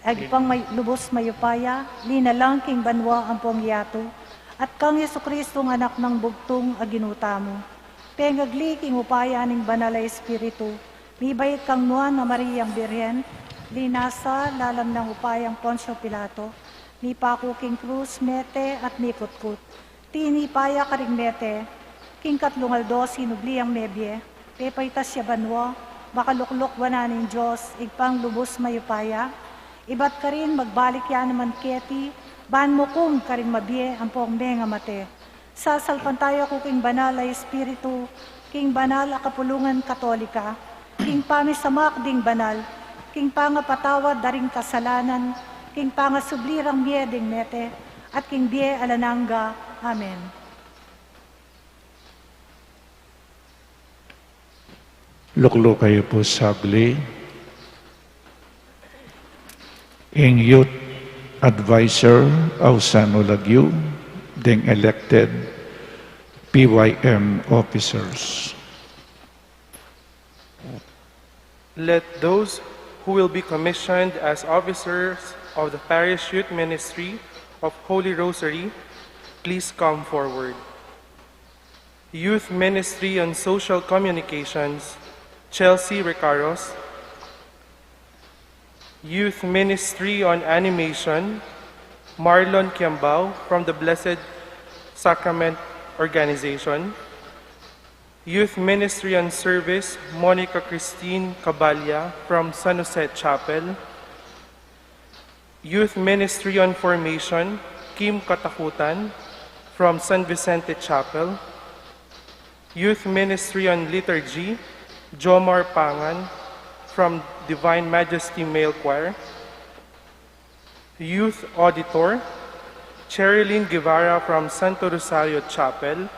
Ibpang may-, lubos mayupaya, linalang king banua ampong yatu, at kang Jesucristong Anak nang bugtung a Ginu tamu, pengagli king upaya ning Banal a Espiritu, mibait kang Nuan a Mariang Birhen, linasa lalam nang upayang Poncio Pilato, Mipaku king krus, mete at mikutkut. Tinipa ya karing mete, king katlung aldo sinubli yang mebie, pepaitas ya banua, makalukluk wanan ning Dios, Ibpang lubus mayupaya, ibat karin magbalik ya naman keti, ban mukum karing mabie ampong mengamate. Sasalpantaya ku king banal a Espiritu, king banal a kapulungan Katolika, king pamisamak ding banal, king pangapatawad da ring kasalanan, king pangasubli rang mie ding mete, at king bie alang angga. Amen. Lukluk kayu pu sagli. Ing youth advisor, ausan u lagyu ding elected P Y M officers. Let those who will be commissioned as officers of the Parish Youth Ministry of Holy Rosary please come forward. Youth Ministry on Social Communications, Chelsea Recaros. Youth Ministry on Animation, Marlon Kiambao from the Blessed Sacrament Organization. Youth Ministry on Service, Monica Christine Caballa from San Jose Chapel. Youth Ministry on Formation, Kim Katakutan from San Vicente Chapel. Youth Ministry on Liturgy, Jomar Pangan from Divine Majesty Male Choir. Youth Auditor, Cherilyn Guevara from Santo Rosario Chapel.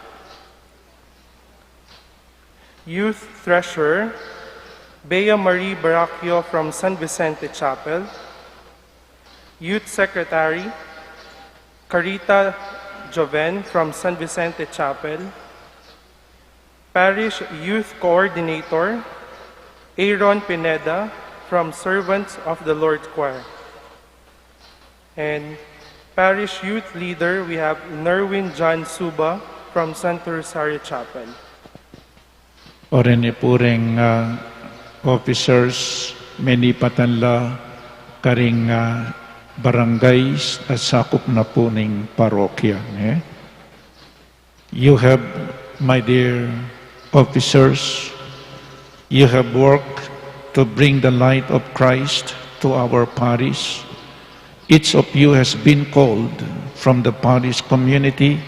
Youth Treasurer, Bea Marie Baracchio from San Vicente Chapel. Youth Secretary, Carita Joven from San Vicente Chapel. Parish Youth Coordinator, Aaron Pineda from Servants of the Lord Choir. And Parish Youth Leader, we have Nerwin John Suba from Santo Rosario Chapel. Oren ne pu ring, ah, officers, menipatan la karing, ah, barangays a sakup na pu ning parokya, eh? You have, my dear officers, you have worked to bring the light of Christ to our parish. Each of you has been called from the parish community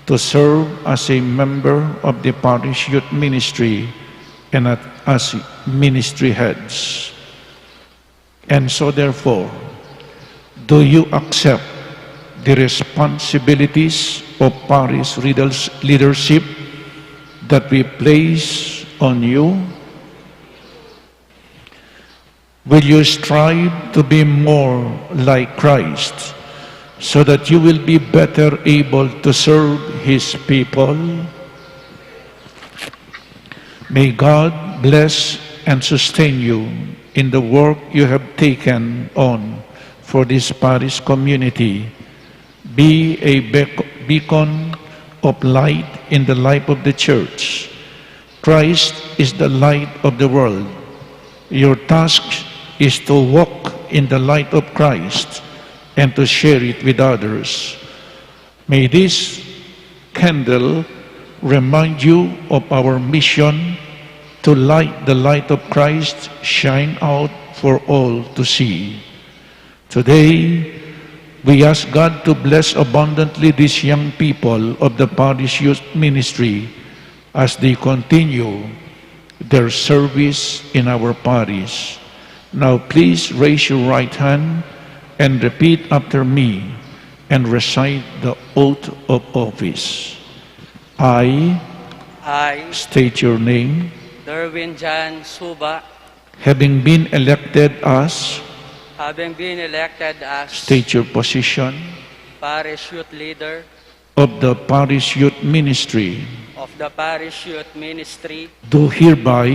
to serve as a member of the parish youth ministry and at, as ministry heads. And so, therefore, do you accept the responsibilities of parish leaders-, leadership that we place on you? Will you strive to be more like Christ so that you will be better able to serve his people? May God bless and sustain you in the work you have taken on for this parish community. Be a bec-, beacon of light in the life of the church. Christ is the light of the world. Your task is to walk in the light of Christ and to share it with others. May this candle remind you of our mission to let the light of Christ shine out for all to see. Today, we ask God to bless abundantly these young people of the parish youth ministry as they continue their service in our parish. Now, please raise your right hand and repeat after me and recite the oath of office. I I, state your name. Derwin Jan Suba, Having been elected as, having been elected as state your position, parish youth leader of the parish youth ministry, of the parish youth ministry, do hereby,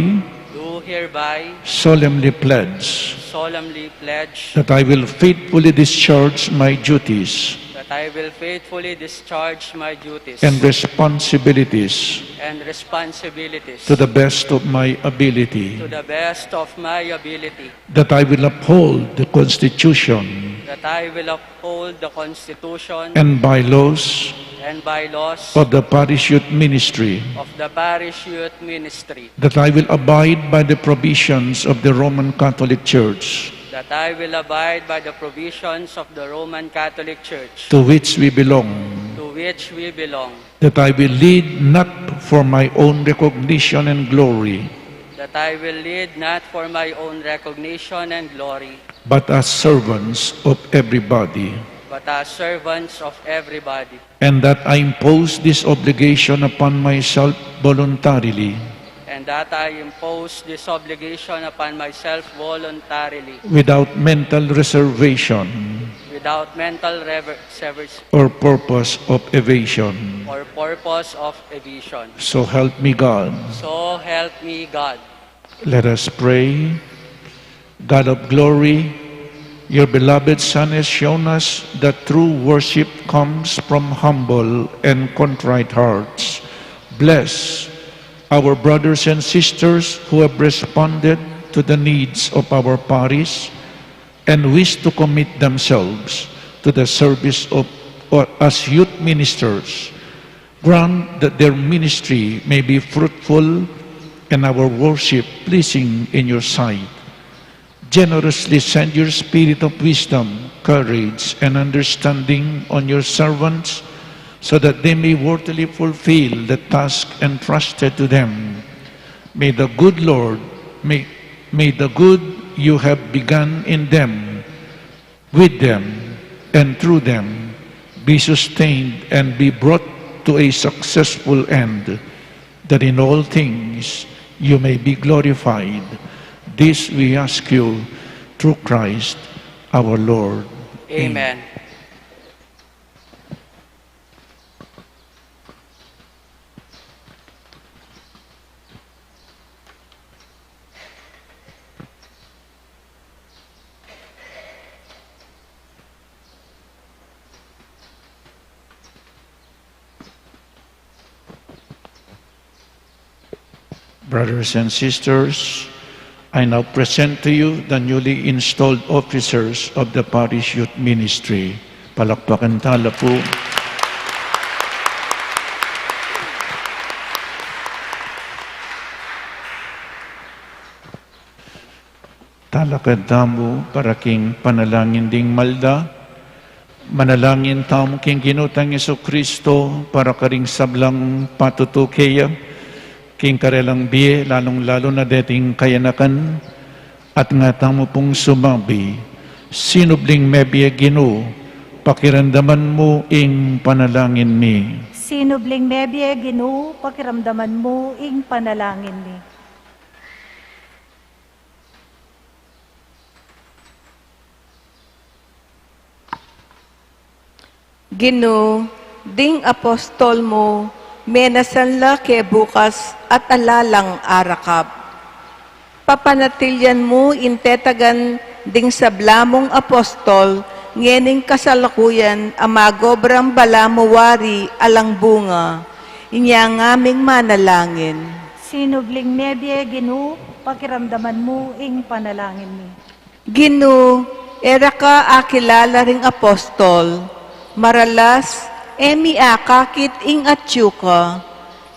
do hereby solemnly pledge, solemnly pledge that I will faithfully discharge my duties, that I will faithfully discharge my duties and responsibilities and responsibilities to the best of my ability, to the best of my ability, that I will uphold the Constitution that I will uphold the Constitution and bylaws and bylaws of the Parish Youth Ministry, of the Parish Youth Ministry, that I will abide by the provisions of the Roman Catholic Church, that I will abide by the provisions of the Roman Catholic Church, to which we belong, to which we belong, that I will lead not for my own recognition and glory, that I will lead not for my own recognition and glory, but as servants of everybody, but as servants of everybody, and that I impose this obligation upon myself voluntarily, and that I impose this obligation upon myself voluntarily, without mental reservation, without mental rever- service or purpose of evasion, or purpose of evasion. So help me God. So help me God. Let us pray. God of glory, your beloved Son has shown us that true worship comes from humble and contrite hearts. Bless our brothers and sisters who have responded to the needs of our parish and wish to commit themselves to the service of, or as youth ministers. Grant that their ministry may be fruitful and our worship pleasing in your sight. Generously send your spirit of wisdom, courage, and understanding on your servants, so that they may worthily fulfill the task entrusted to them. May the good Lord, may, may the good you have begun in them, with them, and through them, be sustained and be brought to a successful end, that in all things you may be glorified. This we ask you through Christ our Lord. Amen. Brothers and sisters, I now present to you the newly installed officers of the Parish Youth Ministry. Palakpakan tala pu. Talakad tamu para king panalangin ding malda. Manalangin tamu king Ginu tang Jesucristo para karing sablang patutu keya king karelang bie, lalung-lalu na deting kayanakan. At nga tamu pung sumabi, "Sinubling mebie, Ginu, pakiramdaman mu ing panalangin mi." Sinubling mebie, Ginu, pakiramdaman mu ing panalangin mi. Ginu, ding apostol mu, menasan la ke bukas at ala lang arakap. Papanatilian mu ing tetagan ding sabla mung apostol, ngening kasalukuyan a magobrang balamu wari alang bunga. Inya ngaming manalangin. Sinubling mebie, Ginu, pakiramdaman mu ing panalangin mi. Ginu, e ra ka akilala ring apostol, maralas, e mi akakit ing atyu ka.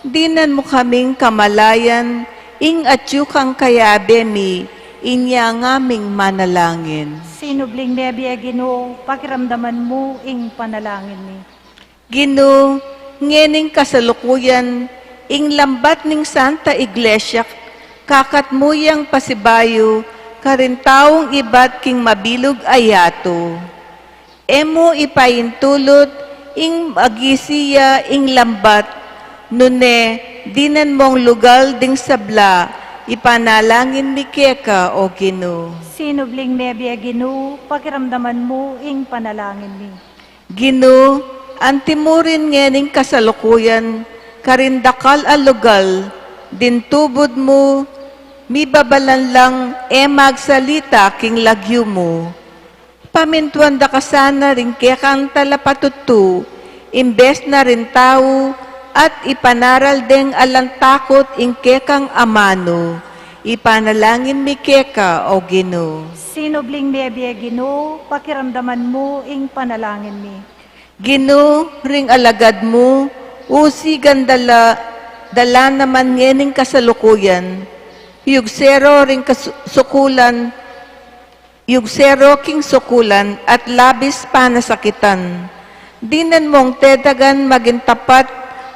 Dinan mu kaming kamalayan ing atyu kang kayabe mi, inya ngaming manalangin. Sinubling mebie, Ginu, pakiramdaman mu ing panalangin mi. Ginu, ngening kasalukuyan, ing lambat ning Santa Iglesia, kakat mu yang pasibayu karing taung ibat king mabilug a yatu. E mu ipaintulut ing magisi ya ing lambat, nune dinan mung lugal ding sabla, ipanalangin mi keka, O Ginu. Sinubling mebie, Ginu, pakiramdaman mu ing panalangin mi. Ginu, antimurin ngening kasalukuyan karing dakal a lugal ding tubud mu, mibabalan lang e magsalita king lagyu mu. Pamintuan da ka sana ring kekang talapatutu, imbes na ring tau, at ipanaral deng alang takut ing kekang amanu. Ipanalangin mi keka, O Ginu. Sinubling mebie, Ginu, pakiramdaman mu ing panalangin mi. Ginu, ring alagad mu, usi gandala, dala naman ngening kasalukuyan, yugsero ring kasu-, sukulan, yugsero king sukulan at labis panasakitan. Dinan mong tedagan maging tapat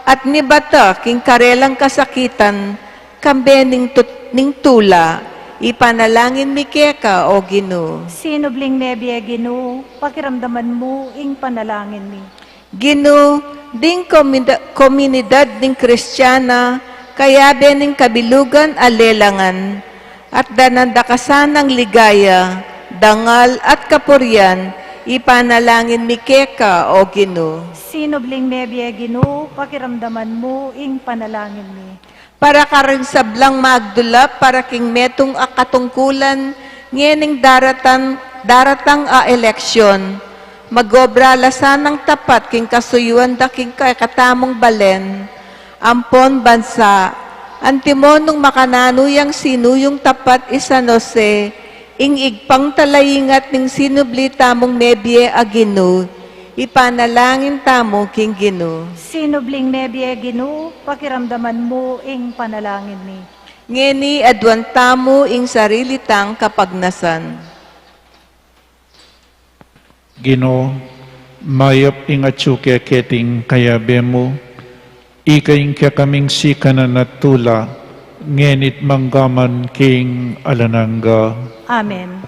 at mibata king karelang kasakitan, kambe ning tut-, ning tula. Ipanalangin mi keka, O Ginu. Sinubling mebie, Ginu, pakiramdaman mu ing panalangin mi. Ginu, ding komunida-, komunidad ning Kristiana, kayabe ning kabilugan a lelangan, at danan da ka sanang ligaya, dangal at kapurian, ipanalangin mi keka, O Ginu. Sinubling mebie, Ginu, pakiramdaman mu ing panalangin mi. Para karing sablang magdulap para king metung a katungkulan ngening daratang, daratang a eleksyon, magobra la sanang tapat king kasuyuan da king kekatamung balen ampon bansa. Antimo nung makananu yang sinuyung tapat i San Jose, ing Ibpang talaingat ning sinubli tamung mebie a Ginu, ipanalangin tamu king Ginu. Sinubling mebie, Ginu, pakiramdaman mu ing panalangin mi. Ngeni aduan tamu ing sarili tang kapagnasan. Ginu, mayap ing atyu ke keting kayabe mu, ika ing kekaming sikanan at tula, ngeni't manggaman king alang angga. Amen.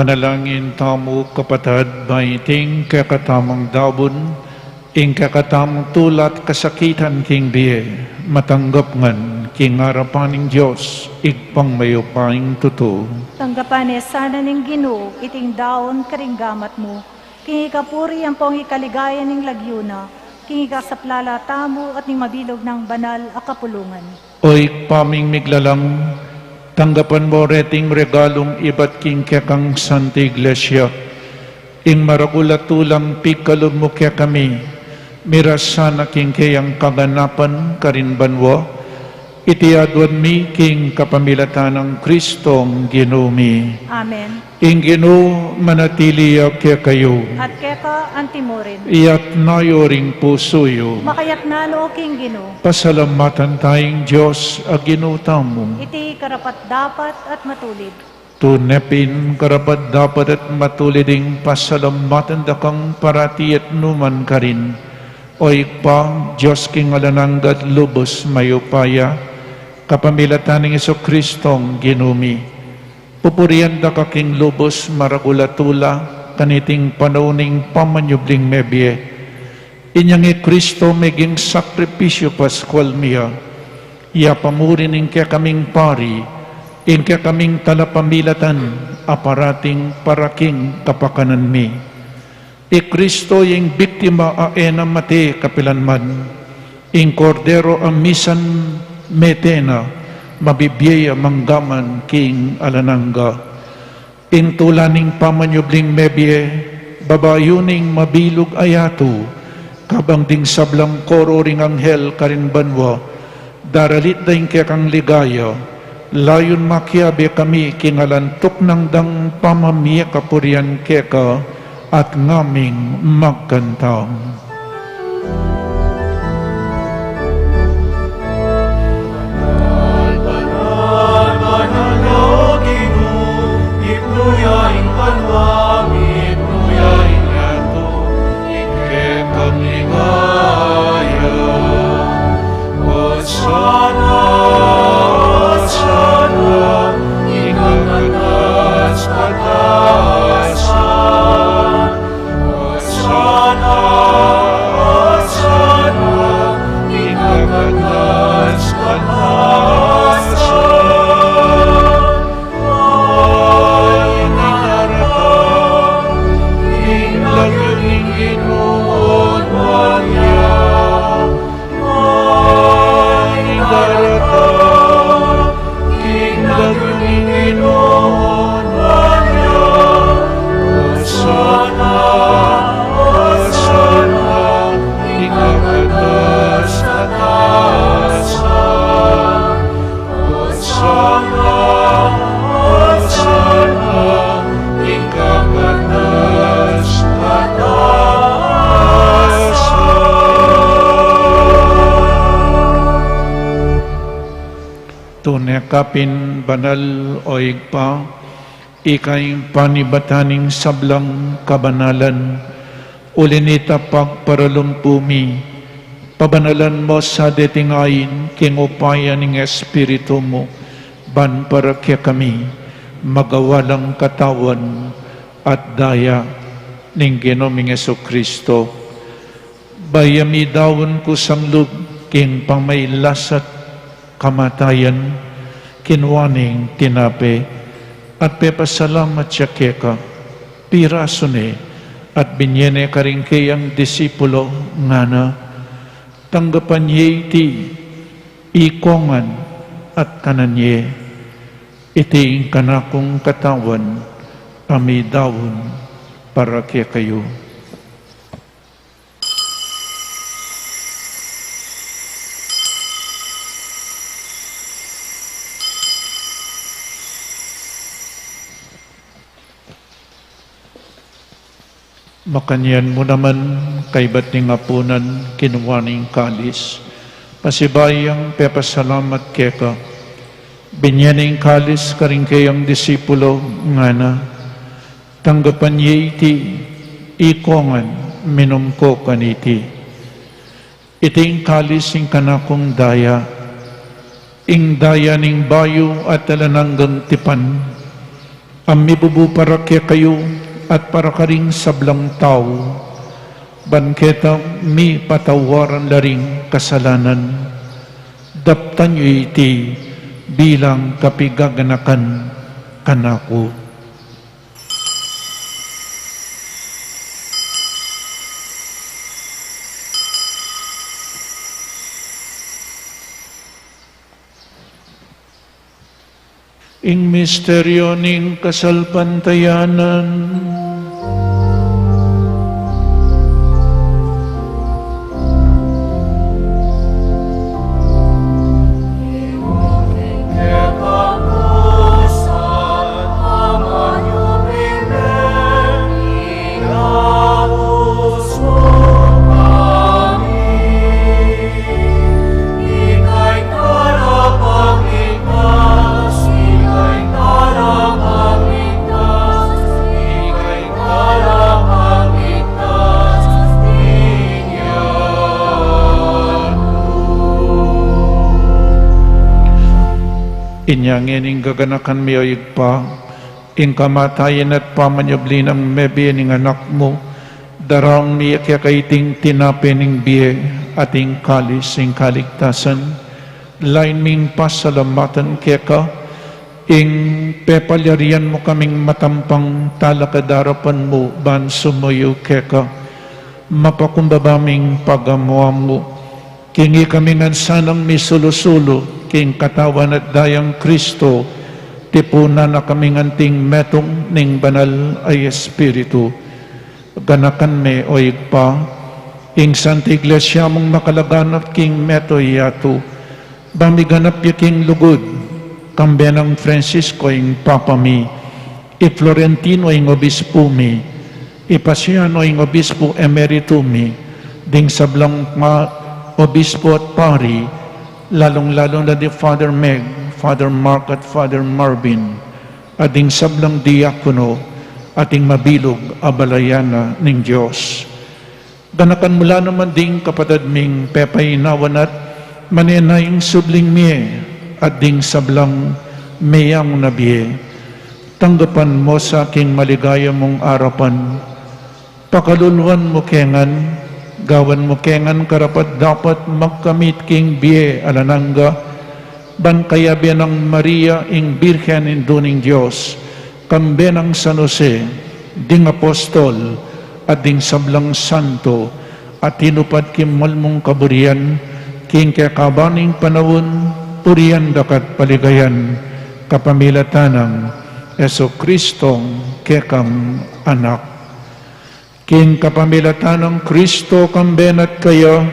Manalangin tamu, kapatad, ba iting kekatamung daun, ing kekatamung tula't kasakitan king bie, matanggap ngan king arapan ning Dios, Ibpang mayupayang tutu. Tanggapan ne sana ning Ginu iting daun karing gamat mu, king ikapuri ampong ikaligaya ning lagyu na, king ikasaplala tamu at ning mabilug nang banal a kapulungan. O Ibpa ming miglalang, tanggapan mu reting regalung ibat king kekang Santa Iglesia, ing maragul a tulang pigkalub mu kekami, Miras sana king keyang kaganapan karin banua, iti aduan mi king kapamilatan nang Kristong Ginu mi. Amen. Ing Ginu manatili ya kekayu. At keka antimurin. Iyatas yu ring pusu yu. Makayatas no king Ginu. Pasalamatan taya ing Dios a Ginu tamu. Iti karapat-dapat at matulid. Tune pin karapat-dapat at matulid ing pasalamatan da kang parati at nukarin man. O Ibpa, Dios king alang angga at lubus mayupaya, kapamilatan nang Jesucristong Ginu mi. Pupurian da ka king lubus maragul a tula, kaniting panaun ning pamanyubling mebie. Inyang i Kristo meging sakripisyu Paskual mi ya, yapamuri ning kekaming pari, ing kekaming talapamilatan, a parating para king kapakanan mi. I Kristo ing biktima a e na mate kapilanman, ing Kordero a misan mete na, mabibie ya manggaman king alang angga. Ing tula ning pamanyubling mebie, babayu ning mabilug a yatu, kabang ding sablang koro ring anghel karin banua, daralit da ing kekang ligaya, layun makiabe kami king alang tuknang dang pamamie kapurian keka, at ngaming magkanta. Banal, banal, banal, o Ginu, Ibnu ya ing banua, Ibnu ya ing yatu, ing kekang ligaya. Osana, Osana, ing kakatas-katasan. Osana, Osana, ing kakatas-katasan. Ay, narata, ing lagyu ning Ginu, nuan ya. Ay, narata, ing lagyu ning Ginu, nuan ya. Osana, Osana, ing kakatas-katasan. Osana, Osana, ing kakatas-katasan. Tune ka pin banal, o Ibpa, ika ing panibatan ning sablang kabanalan. Uli na nita, pagparalumpu mi, pabanalan mu sa deting ain king upaya ning Espiritu mu, ban para kekami magawa lang katawan at daya ning Ginu ming Jesucristo. Bayu ya midaun kusang lub king pamailas at kamatayan, kinua ne ing tinape, at pepasalamat ya keka, pirasu ne, at binye ne karing keyang disipulo, ngana: Tanggapan ye iti, ikong ngan, at kanan ye. Iti ing kanakung katawan, a midaun para kekayu. Makanyan mu naman, kaybat ning apunan, kinua ne ing kalis, pasibayu yang pepasalamat keka, binye ne ing kalis karing keyang disipulo, ngana: Tanggapan ye iti, ikong ngan, minum ko kaniti. Iti ing kalis ing kanakung daya, ing daya ning bayu at alang anggang tipan, a mibubu para kekayu at para karing sablang tau, ban keta mipatawaran la ring kasalanan. Daptan yu iti bilang kapigaganakan kanaku. Ing misteryo ning kasalpantayanan. Inya ngeni gaganakan mi, o Ibpa, ing kamatayan at pamanyubli nang mebie ning Anak mu, daraun mi keka iting tinape ning bie at ing kalis ning kaligtasan. Lain ming pasalamatan keka ing pepalyarian mu kaming matampang talakad king arapan mu ban sumuyu keka. Mapakumbaba ming pagamu-amu king ikami ngan sanang misulu-sulu king Katawan at Daya nang Kristo, tipunan na kami ngan anting metung ning Banal a Espiritu. Ganakan me, o Ibpa, ing Santa Iglesia mung makalaganap king mabilug a yatu, ban miganap ya king lugud, kambe nang Francisco ing Papa mi, i Florentino ing Obispu mi, i Paciano ing Obispu Emeritu mi, ding sablang ma-, Obispu at Pari, lalung-lalu na di Father Meg, Father Mark at Father Marvin, at ding sablang diakono, at ding mabilug a balayan na ning Dios. Ganakan mu la naman ding kapatad ming pepainawan at manenaya ing subling mie at ding sablang meyang na bie. Tanggapan mu sa king maligaya mung arapan. Pakaluluan mu ke ngan, gawan mu ke ngan karapat-dapat magkamit king bie alang angga, ban kayabe nang Maria ing Birhen Indu ning Dios, kambe nang San Jose, ding apostol, at ding sablang santo, a tinupad king malmung kaburian, king kekaban ning panaun, purian da ka at paligayan, kapamilatan nang Jesucristo, kekang Anak. King kapamilatan nang Kristo, kambe na at kaya,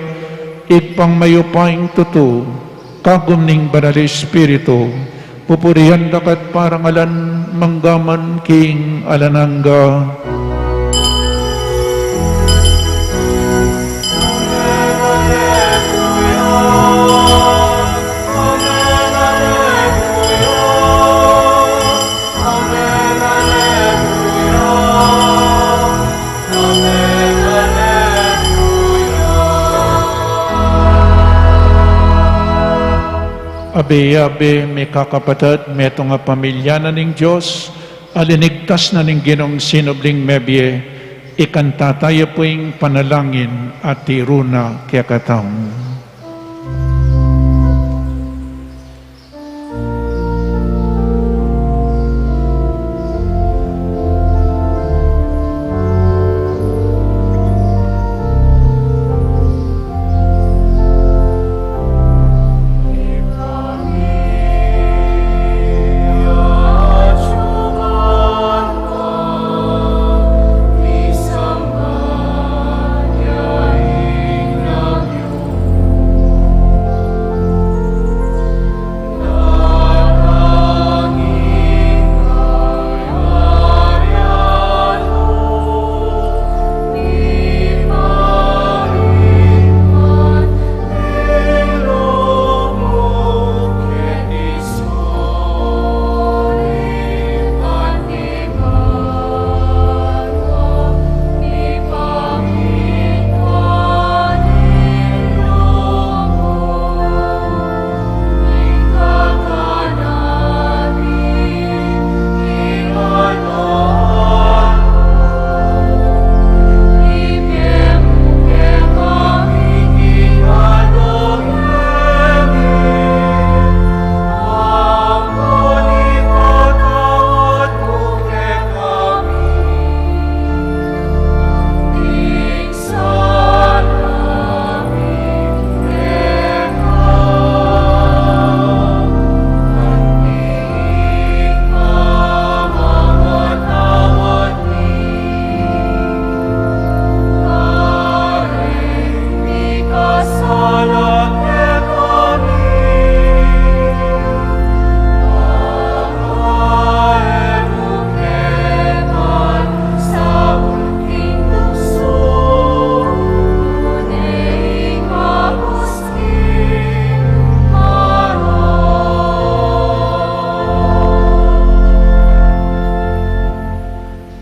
Ibpang mayupayang tutu, kagum ning Banal a Espiritu, pupurian da ka at parangalan mangga man king alang angga. Abe-abe, mikakapatad, metung a pamilya na ning Dios, a linigtas na ning Ginung sinubling mebie, ikanta taya pu ing panalangin a tiru na kekatamu.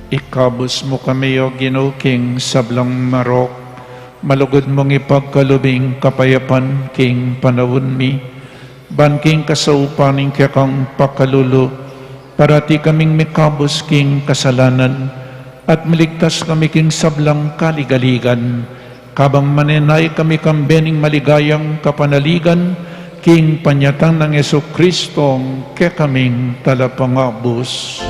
Ikabus mu kami, O Ginu, king sablang marok, malugud mung ipagkalub ing kapayapan king panaun mi, Ban king kasaupan ning kekang pakalulu, parati kaming mikabus king kasalanan, at miligtas kami king sablang kaligaligan, kabang manenaya kami kambe ning maligayang kapanaligan, king panyatang nang Jesucristong kekaming Talapangabus.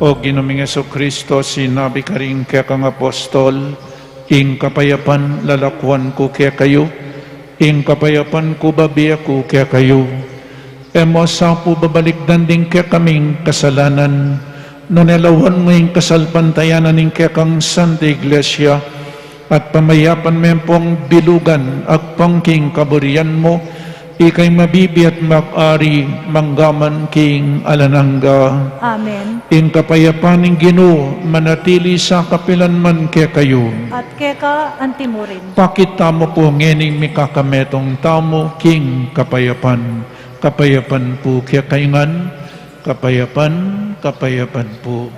O Ginu ming Jesucristo, sinabi karing kekang apostol, ing kapayapan lalakuan ku kekayu, ing kapayapan ku bibie ku kekayu. E mu sa pu babalikdan ding kekaming kasalanan, nune lawan mu ing kasalpantayanan ning kekang Santa Iglesia, at pamayapan me pung bilugan agpang king kaburian mu, ika ing mabibie at mag-ari manggaman king alang angga. Amen. Ing kapayapan ning Ginu manatili sa kapilan man kekayu. At keka antimurin. Pakit tamu pu ngening mikakametung tamu king kapayapan. Kapayapan pu kekayu ngan, kapayapan, kapayapan pu.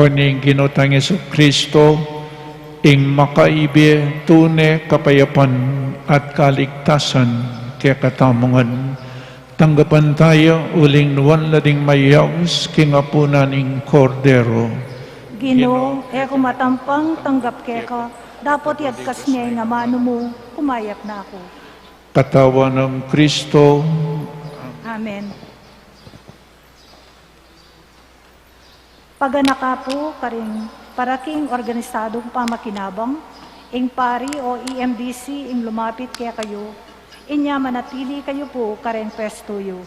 O ning Ginu tang Jesucristo, ing makaibie tune kapayapan at kaligtasan kekatamu ngan. Tanggapan taya uling nuan la ding mayaus king apunan ning Kordero. Ginu, e ku matampang tanggap keka, dapot iagkas me ing amanu mu, kumayap na ku. Katawan nang Kristo. Amen. Paganaka pu karing para king organisadung pamakinabang, ing pari o E M D C ing lumapit kekayu, inya manatili kayu pu kareng pwestu yu.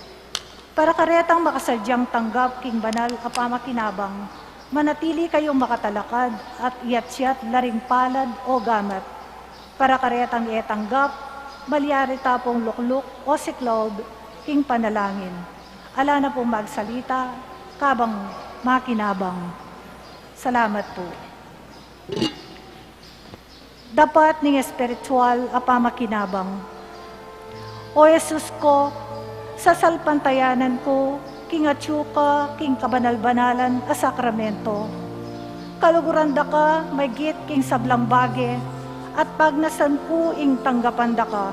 Para karetang makasadyang tanggap king banal a pamakinabang, manatili kayung makatalakad at iyatyat la ring palad o gamat. Para karetang e tanggap, malyari ta pung lukluk o siklaub king panalangin. Ala na pung magsalita kabang makinabang. Salamat pu. Dapat ning espiritual a pamakinabang. O Jesus ko, sasalpantayanan ku king atyu ka king kabanal-banalan a sakramento. Kaluguran da ka maygit king sablang bage, at pagnasan ku ing tanggapan da ka.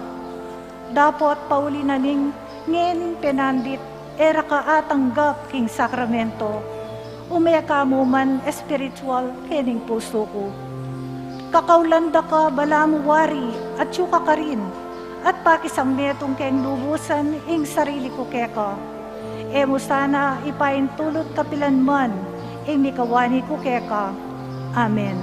Dapot pauli na ning ngening penandit e ra ka atanggap king sakramento, ume ka mu man espiritual kening pusu ku. Kakaulan da ka balamu wari, atyu ka karin, at pakisang metung keng lubusan ing sarili ku keka. E mu sana ipaintulut kapilan man ing mikawani ku keka. Amen.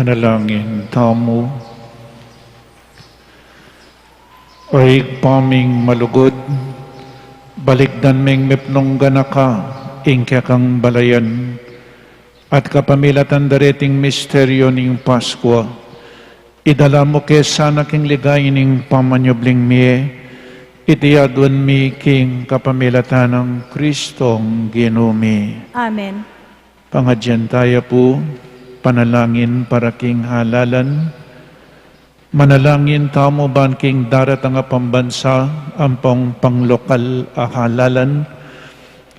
Manalangin tamu. O Ibpa ming malugud, balikdan ming mipnung ganaka ing kekang balayan, at kapamilatan dareting misteryo ning Paskua, idala mu ke sana king ligaya ning pamanyubling mie, iti aduan mi king kapamilatan nang Kristong Ginu mi. Amen. Pangadyan taya pu, panalangin para king halalan. Manalangin tamu ban king daratang a pambansa ampong panglokal a halalan,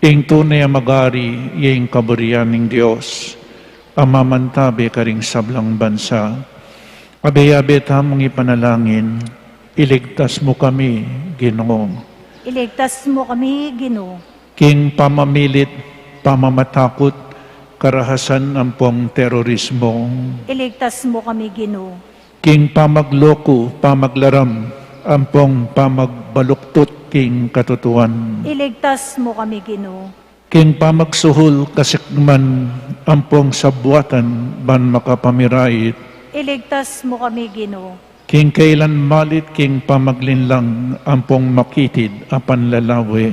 ing tune a magari ya ing kaburian ning Dios a mamantabe karing sablang bansa. Abe-abe tamung ipanalangin, iligtas mu kami, Ginu. Iligtas mu kami, Ginu. King pamamilit, pamamatakut, karahasan ampong terorismo. Iligtas mu kami, Ginu. King pamagloku, pamaglaram, ampong pamagbaluktut king katutuan. Iligtas mu kami, Ginu. King pamagsuhul, kasikman, ampong sabuatan ban makapamirait. Iligtas mu kami, Ginu. King kailan malit king pamaglinlang ampong makitid a panlalawe.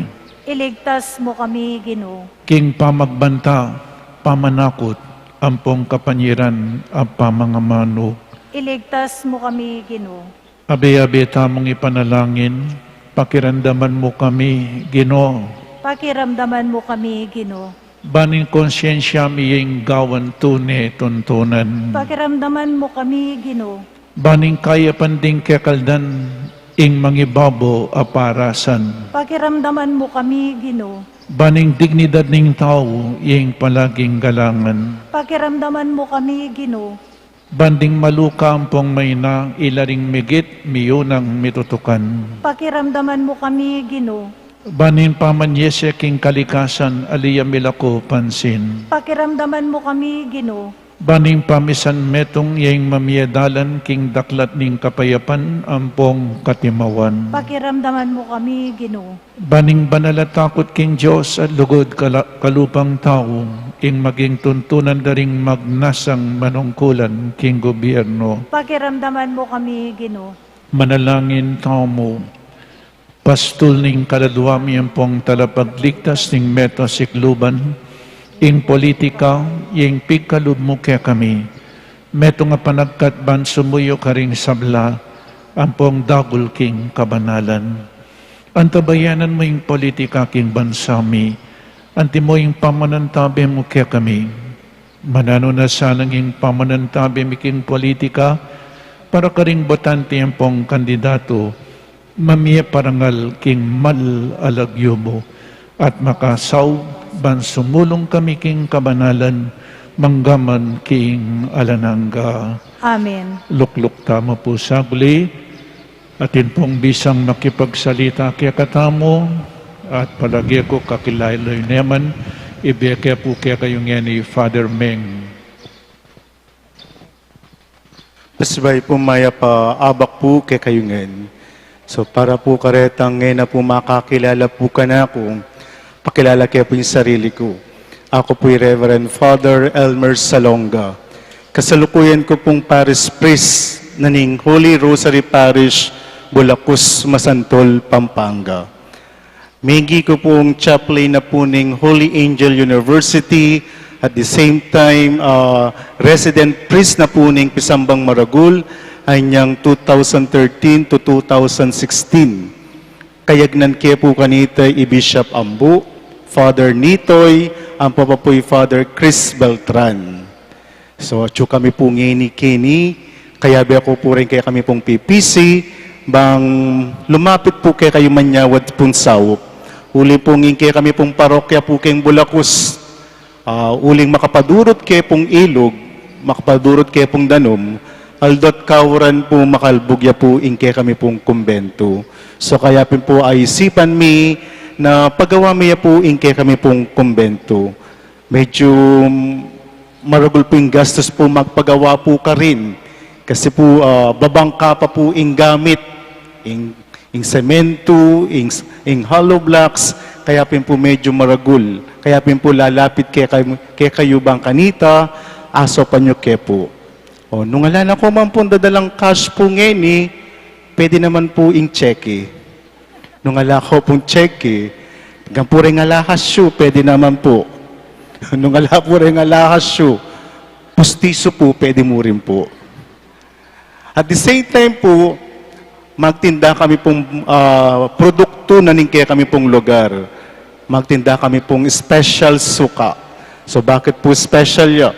Iligtas mu kami, Ginu. King pamagbanta, pamanakut, ampong kapanyiran a pamangamanu. Iligtas mu kami, Ginu. Abe-abe tamung ipanalangin, pakiramdaman mu kami, Ginu. Pakiramdaman mu kami, Ginu. Ban ing konsyensya mi ing gawan tune tuntunan. Pakiramdaman mu kami, Ginu. Ban ing kayapan ding kekaldan ing mangibabo a parasan. Pakiramdaman mu kami, Ginu. Ban ing dignidad ning tau ing palaging galangan. Pakiramdaman mu kami, Ginu. Ban ding maluka ampong maina ila ring migit miyunang mitutukan. Pakiramdaman mu kami, Ginu. Ban ing pamanyese king kalikasan ali ya milako pansin. Pakiramdaman mu kami, Ginu. Ban ing pamisan metung ya ing mamie dalan king daklat ning kapayapan ampong katimawan. Pakiramdaman mu kami, Ginu. Ban ing banal a takut king Dios at lugud kala-, kalupang tau ing maging tuntunan da ring magnasang manungkulan king gobyerno. Pakiramdaman mu kami, Ginu. Manalangin tamu. Pastul ning kaladua mi ampong talapagligtas ning meto sikluban, ing politika, ing pigkalub mu kekami. Metung a panagkat ban sumuyu karing sabla ampong dagul king kabanalan. Antabayanan mu ing politika king bansa mi, antimo ing pamanantabe mu kekami. Mananu na sanang ing pamanantabe mi king politika para karing botante ampong kandidatu, mamie parangal king mal a lagyu mu, at makasaub ban sumulung kami king kabanalan, manggaman king alang angga. Amen. Lukluk tamu pu saglit, atin pung bisang makipagsalita kekatamu, at palage ku kakilalu yu naman, ibie ke pu kekayu ngeni Father Meng. Pasbay pu mayap a abak pu kekayu ngan. So, para pu karetang ngeni na pu makakilala pu kanaku, pakilala ke pu ing sarili ku. Aku pu i Reverend Father Elmer Salonga. Kasalukuyan ku pung parish priest na ning Holy Rosary Parish, Bulacus, Masantol, Pampanga. Megi ku pung chaplain na pu ning Holy Angel University, at the same time, ah, resident priest na pu ning Pisambang Maragul, anyang two thousand thirteen to two thousand sixteen. Kayagnan ke pu kanita i Bishop Ambu, Father Nitoy, ampo pa pu i Father Chris Beltran. So, atyu kami pu ngeni keni, kayabe ku pu rin kekami pung pipisi, bang lumapit pu kekayu manyawad pung saup. Uli pu ing kekami pung parokya pu keng Bulacus, ah, uling makapadurut ke pung ilug, makapadurut ke pung danum, aldo't kauran pu makalbug ya pu ing kekami pung kumbentu. So, kaya pin pu aisipan mi na pagawa mi ya pu ing kekami pung kumbentu. Medyu maragul pu ing gastus pu magpagawa pu karin. Kasi pu, ah, babangka pa pu ing gamit, ing, ing semento, ing, ing hollow blocks, kaya pin pu medyu maragul. Kaya pin pu lalapit kekayu, kekayu bang kanita, asopan yu ke pu. O, nung ala na ko man pung dadalang cash pu ngeni, pwede naman pu ing tseke. Nung ala ko pung tseke, hanggang pu reng ala kasyu, pwede naman pu. Nung ala pu reng ala kasyu, pustisu pu, pwede mu rin pu. At the same time pu, magtinda kami pung, ah, produktu na ning kekami pung lugar. Magtinda kami pung special suka. So, bakit pu special ya?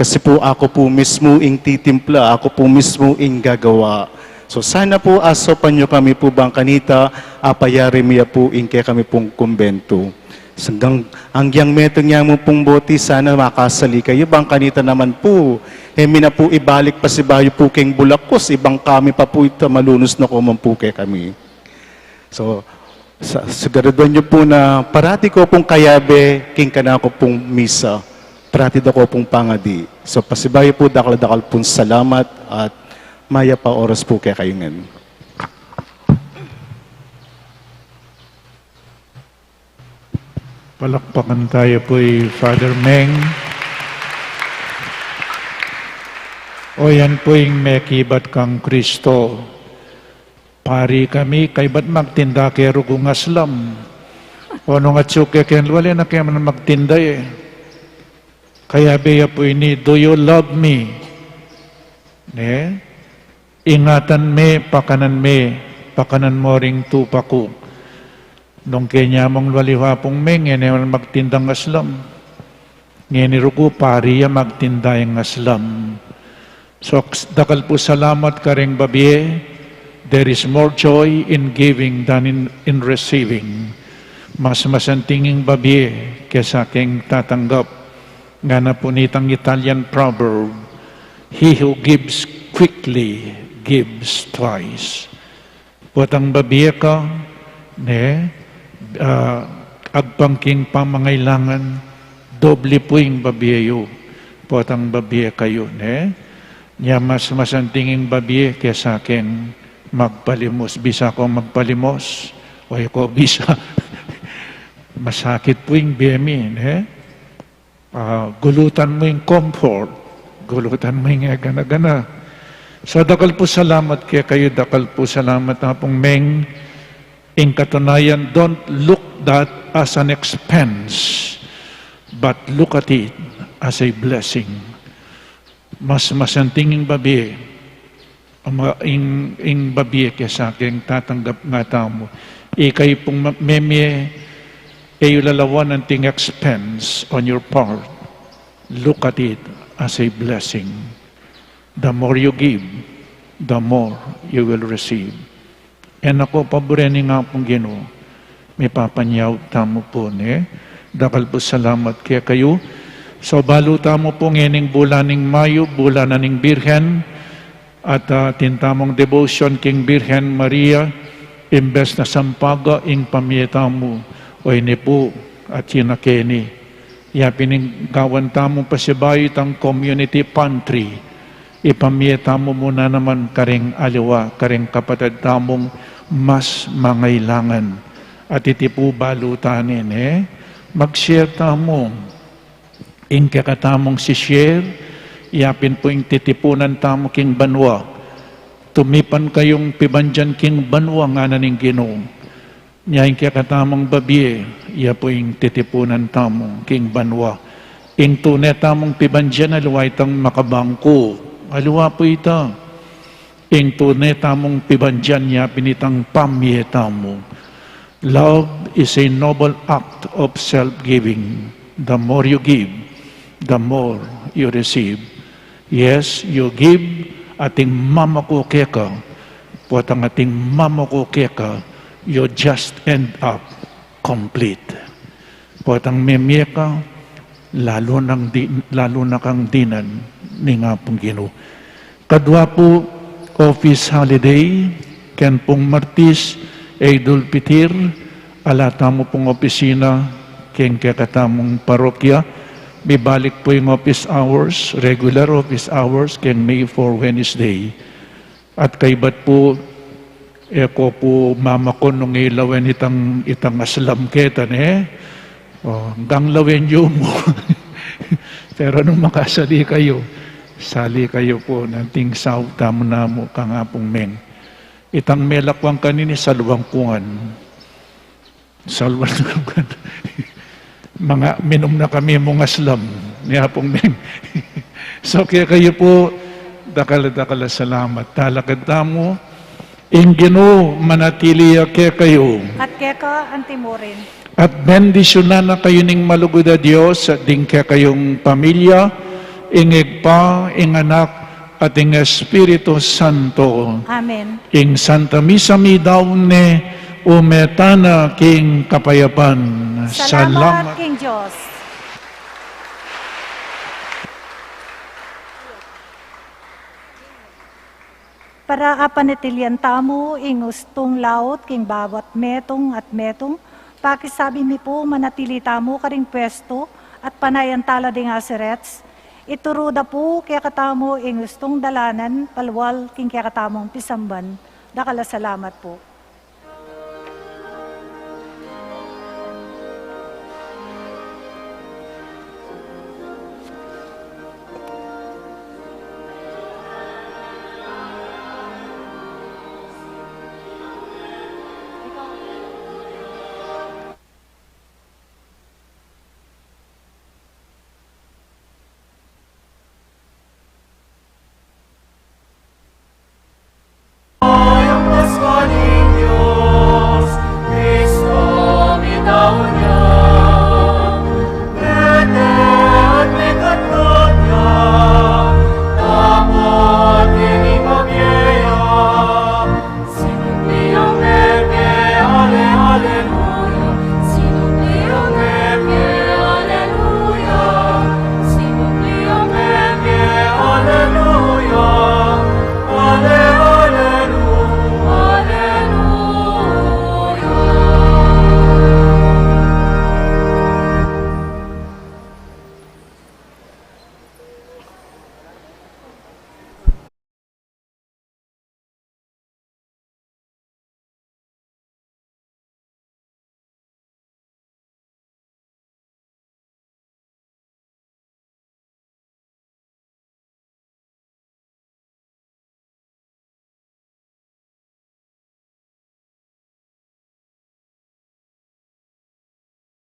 Kasi pu aku pu mismu ing titimpla, aku pu mismu ing gagawa. So, sana pu asopan yu kami pu bang kanita, apayari mi ya pu ing kekami pung kumbentu. Hanggang, hanggang metung ya mu pung boti, sana makasali kayu, bang kanita naman pu, e mi na pu ibalik pasibayu pu keng Bulakus, ibang kami pa pu ita, malunus na ko man pu kekami. So, sa, siguraduan yu pu na parati ko pung kayabe king kanaku pung misa, parati da ko pung pangadi. So, pasibayu pu, dakal-dakal pung salamat at mayap a oras pu kekayu ngan. Palakpakan tayu pu i Father Meng. O yan pu ing mekibat kang Kristo. Pari kami, kaybat magtinda ke rugung aslam. O nung atsu ke keng lual e, na ke man magtinda e. Kayabe ya pu ini, "Do you love me?" Ne? Ingatan me, pakanan me, pakanan mo ring tupa ku. Nung kenya mung lual i Apung Meng, e ne man magtindang aslam. Ngeni rugu pari ya magtinda ing aslam. So, dakal pu salamat kareng babie. There is more joy in giving than in, in receiving. Mas masanting ing babie kesa keng tatanggap. Ngana pu nitang Italian proverb, "He who gives quickly gives twice." Potang babie ka, ne, ah, agpang king pamangailangan, doble pu ing babie yu. Potang babie kayu, ne? Nya mas masanting ing babie kesa keng magpalimos. Bisa kong magpalimos, o e ko bisa. Masakit pu ing bie mi, ne? Ah, gulutan mu ing comfort, gulutan mu ing gana-gana. So, dakal pu salamat kekayu, dakal pu salamat, Apung Meng. Ing katunayan, don't look that as an expense, but look at it as a blessing. Mas masanting ing babie, ama, ing, ing babie kesa keng tatanggap nga tamu. Ikayu pung ma-, memie, e yu lalawan anting expense on your part. Look at it as a blessing. The more you give, the more you will receive. E na ko pabure ning Apung Ginu, mipapanyawad tamu pu, ne? Dakal pu salamat kekayu. So, balu tamu pu ngening bulan ning Mayu, bulan na ning Birhen, at, ah, atin tamung devotion king Birhen Maria, imbes na sampaga ing pamie tamu, o ini pu, atin na keni. Ya pin ing gawan tamung pasibayu itang community pantry. Ipamie tamu mu na naman karing aliwa, karing kapatad tamung mas mangailangan. At iti pu balu ta ne, ne? Mag-share tamu. Ing kekatamung si-share, ya pin pu ing titipunan tamu king banua. Tumipan kayung pibandian king banua, ngana ning Ginu. Nya ing kekatamung babie, ya pu ing titipunan tamu king banua. Ing tune tamung pibandian, aliwa itang makabangku. Aliwa pu ita. Ing tune tamung pibandian, ya pin itang pamie tamu. Love is a noble act of self-giving. The more you give, the more you receive. Yes, you give, ating mamaku keka. Potang ating mamaku keka, you just end up complete. Potang memie ka, lalu nang di, lalu na kang dinan ning Apung Ginu. Kadua pu, office holiday, ken pung Martis, Eidul Pitir, ala tamu pung opisina, ken kekatamung parokya, mibalik pu ing office hours, regular office hours, ken May four, Wednesday. At kaybat pu, e ko pu mamakun nung ilawen itang, itang aslam keta, ne? O, hanggang lawen yu mu. Pero nung makasali kayu, Sali kayu pu, anting saup tamu namu kang Apung Meng. Itang melakuan kanini, saluan ku ngan. Saluan ku ngan. Manga minum na kami mung aslam ni Apung Meng. So, kekayu pu, dakal-dakal a salamat. Talakad tamu, ing Ginu manatili ya kekayu. At keka antimurin. At bendisyunan na kayu ning malugud a Dios, at ding kekayung pamilya, ing Ibpa, ing Anak, at ing Espiritu Santo. Amen. Ing Santa Misa midaun ne, ume tana king kapayapan. Salamat king Dios. Para apanatilian tamu ing ustung laut king bawat metung at metung, pakisabi mi pu manatili tamu karing pwestu at panayan tala ding asirets. Ituru da pu kekatamu ing ustung dalanan palual king kekatamung pisamban. Dakal a salamat pu.